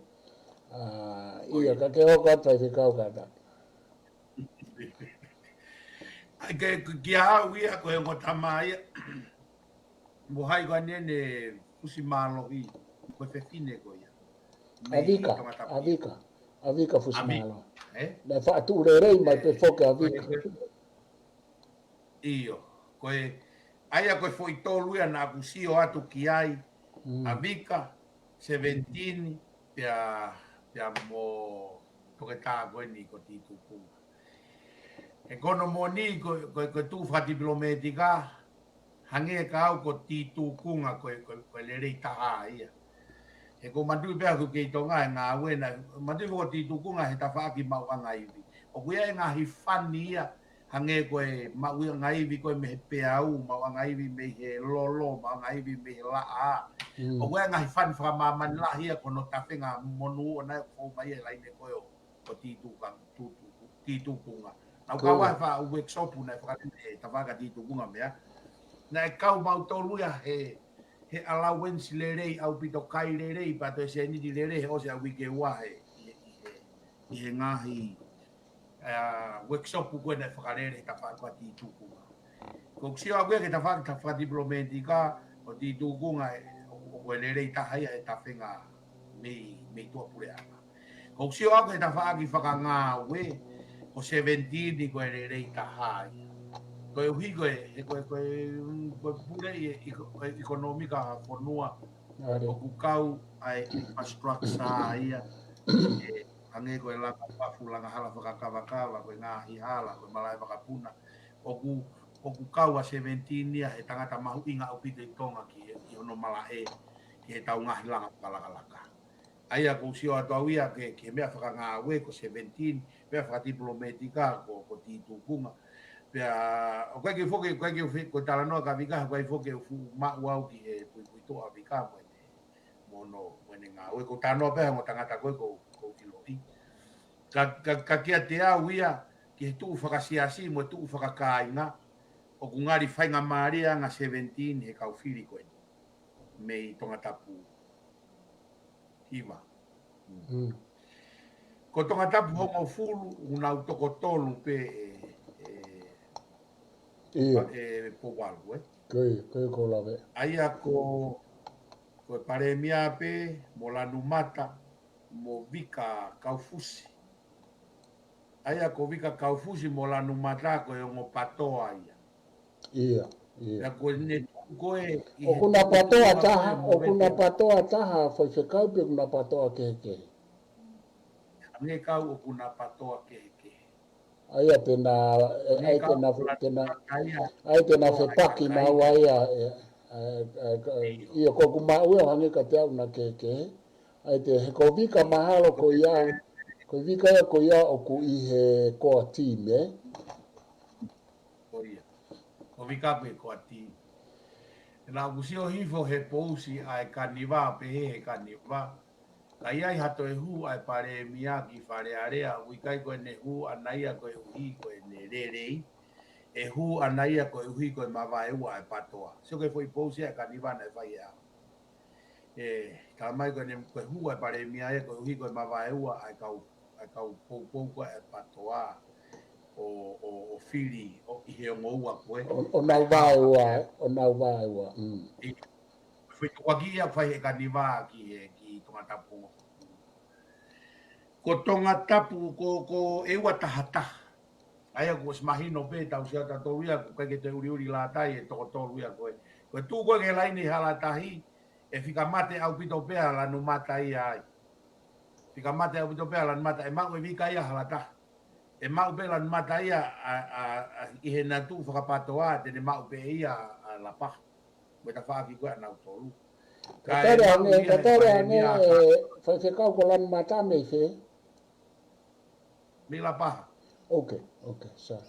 ʻA, ia ka ke hoko atu ai fekau kātaki. ʻAi ke, ke, kia au ia ko e ongo tama ia. Mo hai ko ane ne Fusi Mālohi, ko e fefine ko ia. ʻAvika, ʻAvika, ʻAvika Fusi Mālohi. Naʻe faʻa tuʻu lelei mai pē foki ʻAvika. ʻIo, ko e, ʻa ia ko e foʻi tolu ia naʻa ku sio atu ki ai, ʻAvika, seventeen, pea, pea mo toketā ko eni ko Titukunga. He ko hono moʻoni ko, ko, ko e tuʻu fakatipilometika, hangē ka au ko Titukunga ko, ko, ko e lelei taha ia. He ko e manatuʻi pē ʻaku kei Tonga e ngāue na, manatuʻi ko Titukunga he tafaʻaki maʻuʻanga ivi. ʻOku ʻi ai e ngaahi fani ia, hangē ko e maʻuʻanga ivi ko e mei he peau, maʻuʻanga ivi mei he lolo, maʻuʻanga ivi mei he laʻā. ʻOku ʻi ai e ngaahi fani fakamāmani lahi ia ko hono tafenga monū ʻoʻona ʻoku fou mai ia he laine ko ē ʻo, ʻo Titukunga, tu, tu, Titukunga. Naʻa ku kau ai he faʻu workshop naʻe fakalele e tafaʻaki Titukunga meʻa. Naʻe kau mautolu ia he, he allowance lelei ʻaupito, kai lelei, pea toe sēniti lelei he ʻosi ʻa e uike ua he, ʻi he, ʻi he, ʻi he ngaahi, ʻa, workshop ko ē naʻe fakalele he tafaʻaki Titukunga. Ko ʻeku sio ʻaku ia ki he tafaʻaki, tafaʻaki fakatipilometika ʻo Titukunga ʻe, ʻo, ʻo e lelei taha ia he tafenga mei, mei tuʻapuleʻanga. Ko ʻeku sio ʻaku he tafaʻaki fakangāue, ko seventeen ko e lelei taha ia. Koeʻuhi ko e, he ko e, ko e, ko e pule ʻi he, ʻi he, ko e ʻikonōmika ʻa e fonua, ʻoku kau ai e infrastructure ia, ʻe, hangē ko e langa pafu, langa hala fakakavakava, ko e ngaahi hala, ko e malaʻe vakapuna. ʻOku, ʻoku kau ʻa seventeen ia he tangata mahuʻinga ʻaupito ʻi Tonga ki he, ʻi hono malaʻe, ki heʻetau ngaahi langa fakalakalaka. ʻA ia ko ʻeku sio atu au ia ki he, ki he meʻa fakangāue ko seventeen, meʻa fakatipilometika ko, ko Titukunga. Pea, ʻoku ʻikai ke u foki, ʻoku ʻikai ke u fe, ko e talanoa kia ʻAvika, ʻoku ʻikai foki ke u fuʻu maʻu au ki he puipuituʻa ʻo ʻAvika mo ʻene, mo hono, mo ʻene ngāue. Ko e talanoa pē ʻa e ongo tangata ko ē ʻoku, ʻoku ou ʻiloʻi. Ka, ka, ka kiate au ia, ki he tuʻu fakasiasi mo e tuʻu fakakāinga, ʻoku ngali faingamālie ange ʻa seventeen he kau fili ko eni mei Tongatapu hiva. Ko Tongatapu hongofulu, ʻoku nau toko tolu pē ʻe, ʻe, ʻe Pouvalu, ē? Ko ia, ko ia ʻoku ou lave. ʻA ia ko, ko e Palēmia pē, mo Lanumata, mo Vika Kaufusi. ʻA ia ko Vika Kaufusi mo Lanumata ko e ongo PATOA ia. ʻIa, ʻia. Pea ko ʻene tuʻu ko ē ʻi he tuʻu ko ē, ʻoku na PATOA taha, ʻoku na PATOA taha, faifekau pe ʻoku na PATOA kehekehe? Hangē ka ʻoku na PATOA kehekehe. ʻA ia te na, ʻe, ʻa ia te na, te na, ʻa ia te na fepaki naua ia, ʻe, ʻa, ʻa, ʻa, ʻio ko ʻeku maʻu ia ʻo hangē kiate au ʻoku na kehekehe. ʻA ia te, he ko Vika mahalo ko ia, ko Vika ia ko ia ʻoku ʻi he core team, ē? Ko ia. Ko Vika pē core team. Naʻa ku sio hifo he pousi ʻa e Kaniva, pehē he Kaniva, ka ʻi ai ha toe hū ʻa e Palēmia ki Fale Alea, ʻoku ʻikai ko ʻene hū ʻana ia koeʻuhi ko ʻene lelei, ʻe hū ʻana ia koeʻuhi ko e mavaeua ʻa e PATOA. Sio ki he foʻi pousi ʻa e Kaniva naʻe fai ʻe au. ʻE, talamai ko ʻene, ko e hū ʻa e Palēmia ia koeʻuhi ko e mavaeua ʻa e kau, ʻa e kau poupou ko ē ʻa e PATOA ʻo, ʻo, ʻo fili ʻo, ʻi he ongo ua ko ē. ʻO, ʻo nau vaeua, ʻo nau vaeua, mm. ʻI, foʻi tukuakiʻi ia ʻoku fai ʻe Kaniva ki he, ki Tongatapu. Ko Tongatapu, ko, ko e ua taha taha. ʻA ia kuo ʻosi mahino pē, tau sio atu tautolu ia, ʻoku ʻikai ke toe uliuli lata ai e toko tolu ia ko ē. Ko e tuʻu ko ē ki he laine ʻi Halatahi, ʻe fika mate ʻaupito pē ʻa Lanumata ia ai. Fika mate ʻaupito pē ʻa Lanumata, ʻe maʻu e vika ia hala taha. ʻE maʻu pē Lanumata ia ʻa, ʻa, ʻa, ʻi he natu fakapatoa, te ne maʻu pē ia ʻa Lapaha. Mo e tafaʻaki ko ē ʻanautolu. Ka ʻe maʻu ia he faʻahinga ʻe, faifekau ko Lanumata mei fē? Mei Lapaha. Ok, ok, sorry.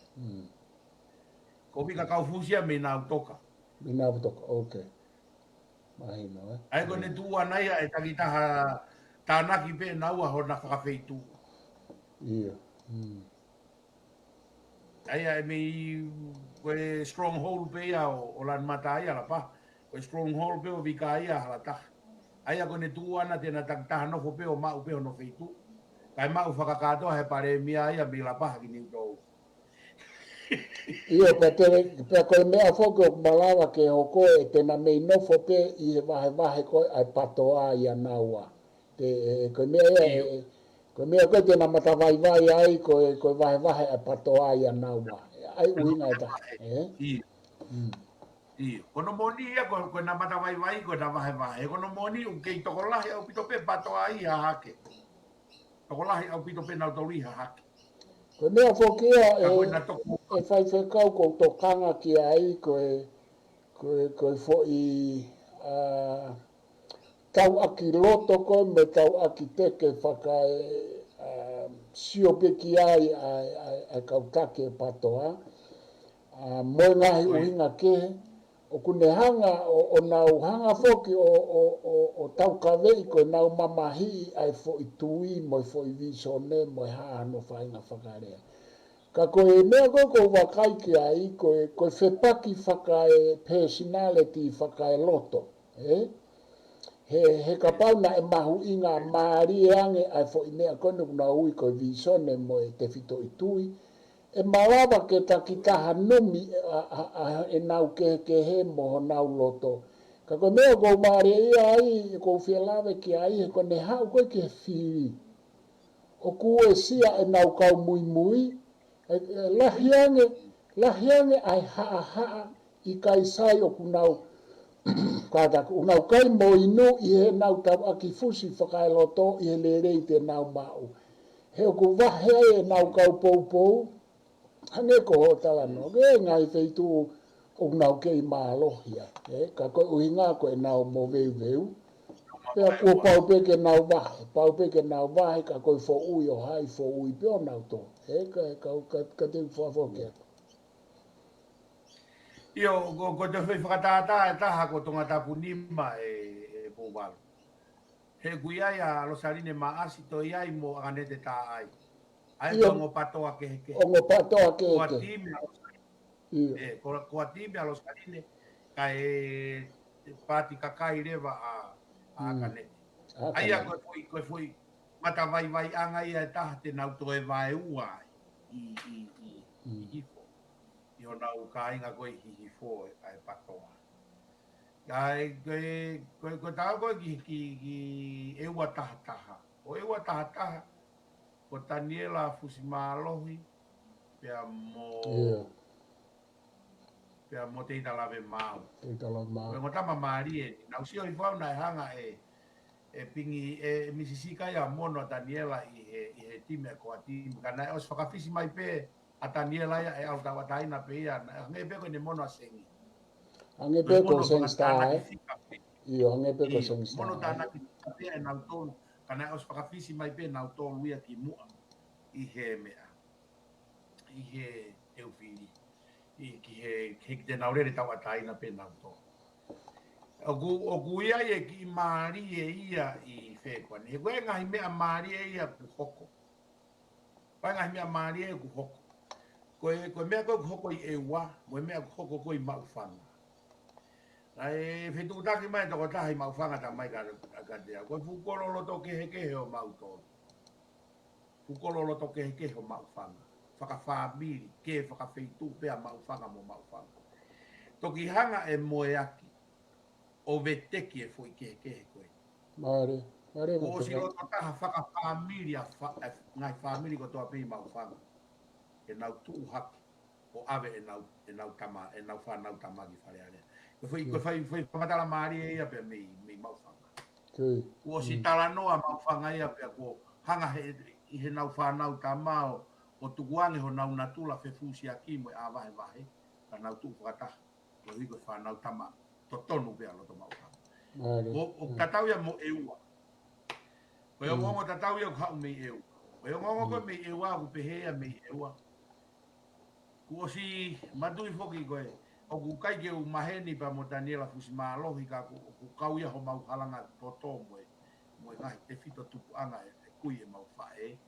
Ko Vika Kaufusia mei Nautoka. Mei Nautoka, ok. Mahino, ē? ʻA ia ko ʻene tuʻu ʻana ia ʻe takitaha tānaki pē naua hona fakafeituʻu. ʻIa. ʻA ia ʻe mei, ko e stronghold pē ia ʻo, ʻo Lanumata ia Lapaha. Ko e stronghold pē ʻo Vika ia hala taha. ʻA ia ko ʻene tuʻu ʻana te na takitaha nofo pē ʻo maʻu pē hono feituʻu. Kae maʻu fakakātoa he palēmia ia mei Lapaha ki Niutolu. ʻIo, pea te, pea ko e meʻa foki ʻoku malava ke hoko ʻe te na mei nofo pē ʻi he vahevahe ko ē ʻa e patoa ia naua. Te, ʻe, ko e meʻa ia, ʻe, ʻe, ko e meʻa ko ē te na matavaivai ai, ko e, ko e vahevahe ʻa e patoa ia naua. ʻA e ʻuhinga ʻe taha, ē? ʻIo. Ko hono moʻoni ia, ko, ko e na matavaivai, ko e na vahevahe. Ko hono moʻoni ʻoku kei tokolahi ʻaupito pē patoa ʻi Hahake. Tokolahi ʻaupito pē nautolu ʻi Hahake. Ko e meʻa foki ia, ʻe, ʻe faifekau ʻoku ou tokanga ki ai, ko e, ko e, ko e foʻi, ʻa, tauʻaki loto ko ē mo e tauʻaki teke fakae, ʻa, sio pē ki ai ʻa, ʻa, ʻa e kau taki e patoa. ʻA, mo e ngaahi ʻuhinga kehe, ʻoku ne hanga ʻo, ʻo nau hanga foki ʻo, ʻo, ʻo, ʻo taukaveʻi ko ʻenau mamahiʻi ʻa e foʻi tui mo e foʻi visone mo e hā hano faʻahinga fakalea. Ka ko e meʻa ko ē ʻoku ou vakai ki ai, ko e, ko e fepaki fakae personality, fakae loto, ē? He, he kapau naʻe mahuʻinga mālie ange ʻa e foʻi meʻa ko eni ʻoku nau ui ko e visone mo e tefitoʻi tui, ʻe malava ke takitaha numi ʻa, ʻa, ʻa ʻenau kehekehe mo honau loto. Ka ko e meʻa ʻoku ou mālieʻia ai, ʻoku ou fie lave ki ai, he ko ʻene haʻu ko ē ki he fili, ʻoku uesia ʻenau kau muimui, ʻe, ʻe lahi ange, lahi ange ʻa e haʻahaʻa ʻikai sai ʻoku nau, kātaki, ʻoku nau kai mo inu ʻi heʻenau tauʻaki fusi fakaeloto ʻi he lelei te nau maʻu. He ʻoku vahe ai ʻenau kau poupou, hangē ko hoʻo talanoa, ko e ngaahi feituʻu ʻoku nau kei mālohi ai, ē, ka ko e ʻuhinga ko ʻenau moveuveu. Pea kuo pau pē ke nau vahe, pau pē ke nau vahe, ka ko e foʻui ʻo hai, foʻui pē ʻo nautolu. Ē, ka, ka, ka, ka te u fakafoki atu. ʻIo, ko, ko e toe foʻi fakatātā ʻe taha ko Tongatapu nima ē, ē Pouvalu. He ʻoku ʻi ai ʻa Losaline Maʻasi, toe ʻi ai mo ʻAkanete Taʻai. ʻA ia ko e ongo patoa kehekehe. Ongo patoa kehekehe. Ko e timi ʻa Losaline. ʻIo. Ē, ko, ko e timi ʻa Losaline, kae paati kakai leva ʻa, ʻa ʻAkanete. ʻA ia ko e foʻi, ko e foʻi matavaivaiʻanga ia ʻe taha te nau toe vaeua ai ʻi, ʻi, ʻi, ʻi Hihifo. ʻI honau kāinga ko ē ʻi Hihifo ʻa e patoa. Kae, ko e, ko e, ko e taau ko ē ki, ki, ki ʻEua Taha Taha. ʻO ʻEua Taha Taha, ko Taniela Fusimālohi, pea mo, pea mo Teita Lavemaau. Teita Lavemaau. Ko e ongo tama mālie, naʻa ku sio hifo au naʻe hanga ʻe, ʻe Pingi, ʻe, ʻe Misisi Kaia Mono ʻa Taniela ʻi he, ʻi he timi ʻa e core team. Ka naʻe ʻosi fakafisi mai pē ʻa Taniela ia ʻe ʻalu tauʻatāina pē ia, naʻe hangē pē ko ʻene mono ʻa Sengi. Hangē pē ko Sengi Star, ē? ʻIo, hangē pē ko Sengi Star. Mono tānaki fika pē ia ʻe nautolu, ka naʻe ʻosi fakafisi mai pē nautolu ia ki muʻa ʻi he meʻa, ʻi he eufili, ʻi ki he, he ki te nau lele tauʻatāina pē nautolu. ʻOku, ʻoku ʻi ai e kiʻi mālie ia ʻi fē ko eni. He ko e ngaahi meʻa mālie ia ʻoku hoko. Pea ngaahi meʻa mālie ʻoku hoko. Ko e, ko e meʻa ko ē ʻoku hoko ʻi ʻEua, mo e meʻa ʻoku hoko ko ē ʻi Maʻufanga. Naʻe fetuʻutaki mai tokotaha ʻi Maʻufanga talamai ka, ka, ka te au. Ko e fuʻu kolo loto kehekehe ʻo mautolu. Fuʻu kolo loto kehekehe ʻo Maʻufanga. Fakafāmili, ke fakafeituʻu pē ʻa Maʻufanga mo Maʻufanga. Toki hanga ʻe Moeaki ʻo veteki e foʻi kehekehe ko ē. Mālie, mālie. Kuo ʻosi loto taha fakafāmili ʻa fa-, ʻa e ngaahi fāmili kotoa pē ʻi Maʻufanga. Ke nau tuʻu hake, ʻo ʻave ʻenau, ʻenau tama, ʻenau fānau tama ki Fale Alea. Ko e foʻi, ko e foʻi, foʻi fakamatala mālie ia pea mei, mei Maʻufanga. Kuo ʻosi talanoa Maʻufanga ia pea kuo hanga he, ʻi heʻenau fānau tama ʻo, ʻo tukuange honau natula fefusiaki mo e ʻā vahevahe, ka nau tuʻu fakataha, koeʻuhi ko e fānau tama totonu pē ʻa loto maʻu hanga. Mālie. ʻO, ʻo Mm. tatau ia mo ʻEua. Ko e Mm. ongoongo tatau ia ʻoku haʻu mei ʻEua. Ko e ongoongo ko Mm. mei ʻEua, ʻoku pehē ia mei ʻEua. Kuo ʻosi matui foki ko ē, ʻoku ʻikai ke u maheni pea mo Taniela Fusimālohi ka ʻoku, ʻoku kau ia homau halanga poto mo e, mo e ngaahi tefito tupuʻanga ʻe, ʻe kui ʻemau faʻē.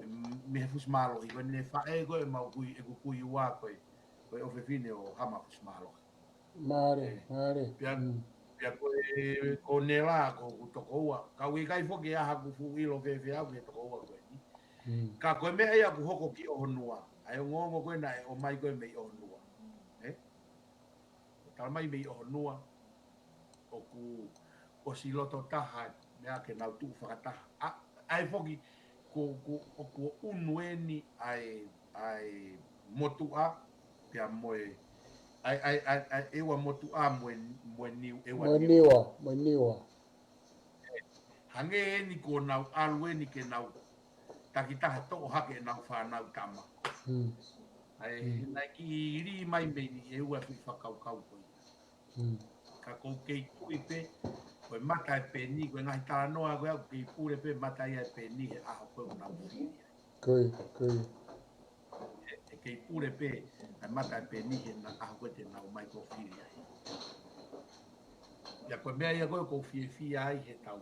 Em, mei he Fusimālohi, ko ʻene faʻē ko ē ʻemau kui, ʻeku kui ua ko ē, ko e ʻofefine ʻo Hama Fusimālohi. Mālie, ē, mālie. Pea, Mm. pea ko e, ko Nela, ko hoku tokoua. Ka ʻoku ʻikai foki ʻa haʻaku fuʻu ʻilo fēfē au ki he tokoua ko eni. Mm. Ka ko e meʻa ia ʻoku hoko ki ʻOhonua. ʻA e ongoongo ko ē naʻe ʻomai ko ē mei ʻOhonua. Ē? ʻO tala mai mei ʻOhonua. ʻOku ʻosi loto taha, meʻa ke nau tuʻu fakataha. ʻA, ʻa e foki, ko, ko, ʻoku ʻunu eni ʻa e, ʻa e motuʻa, pea mo e, ʻa e, ʻa e, ʻa e, ʻa e ʻEua motuʻa mo e, mo e Niu, ʻEua Mo e Niu. Niua, mo e Niua. Hangē eni kuo nau ʻalu eni ke nau takitaha toʻo hake ʻenau fānau tama. Mm. ʻA e, Mm. naʻe kiʻi lī mai mei ni ʻEua ʻa e foʻi fakakaukau ko ia. Mm. Ka ʻoku ou kei tui pē, ko e mata e peni, ko e ngaahi talanoa ko ē ʻoku kei pule pē mata ia e peni he ʻaho ko ē ʻoku nau fili ai. Ko ia, ko ia. ʻE, ʻe kei pule pē, ʻa e mata e peni he na ʻaho ko ē te nau mai ko ē fili ai. Ia ko e meʻa ia ko ē ʻoku ou fiefia ai he tau,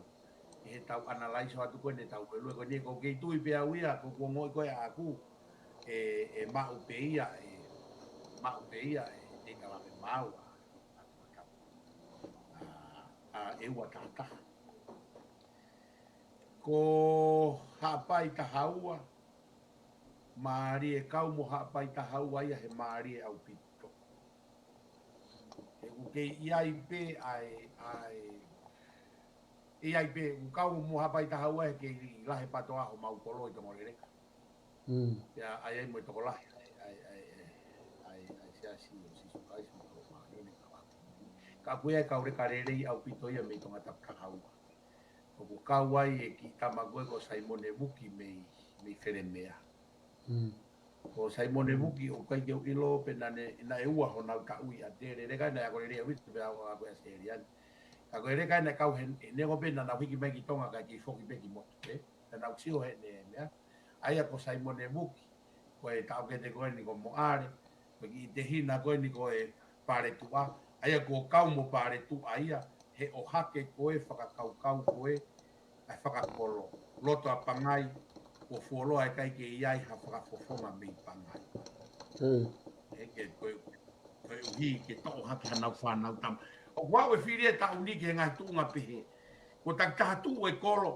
he tau analyze atu ko ē ne tau lue ko eni ʻoku ou kei tui pē au ia, ko ʻeku ongoʻi ko ē ʻaʻaku, ʻe, ʻe maʻu pē ia, ʻe maʻu pē ia, ʻe, ʻe ka lave mau, ʻa, ʻa, ʻa, ʻa, ʻEua tahataha. Ko Haʻapai taha ua, mālie kau mo Haʻapai taha ua ia he mālie ʻaupito. He ʻoku kei ʻi ai pē ʻa e, ʻa e, ʻi ai pē ʻoku kau mo Haʻapai taha ua he kei lahi pato ʻa homau kolo ʻi Tongoleleka. Mm. Pea ʻi ai mo e tokolahi, ʻa e, ʻa e, ʻa e, ʻa e, ʻa e, ʻa e Siasi ʻo Sīsū Kalaisi ʻo e Kau Māʻoniʻoni ʻi he Kau Ako. Ka ʻoku ʻi ai e kau leka lelei ʻaupito ia mei Tongatapu taha ua. ʻOku kau ai e kiʻi tama ko ē ko Saimone Vuki mei, mei Felemea. Mm. Ko Saimone Vuki ʻoku ʻikai ke u ʻilo pe naʻa ne, naʻe ua honau taʻu ʻi ʻAtele, leka naʻe ako lelei ʻaupito pea ako, ako ʻi ʻAositelēlia ni. Ka ko e leka naʻe kau he, he neongo pē naʻa nau hiki mai ki Tonga kae kei foki pē ki motu, ē? Naʻa nau sio heʻene meʻa. ʻA ia ko Saimone Vuki, ko e taʻokete ko eni ko Moʻale, ko e kiʻi tehina ko eni ko e Paletuʻa, ʻa ia kuo kau mo Paletuʻa ia, he ʻohake ko ē fakakaukau ko ē, ʻa e fakakolo, loto ʻa Pangai, kuo fuoloa ʻikai ke ʻi ai ha fakafofonga mei Pangai. Mm. He ke ko e, koeʻuhi ke toʻo hake hanau fānau tama. ʻOku ou fili e taʻu ni ki he ngaahi tuʻunga pehē. Ko e takitaha tuʻu e kolo,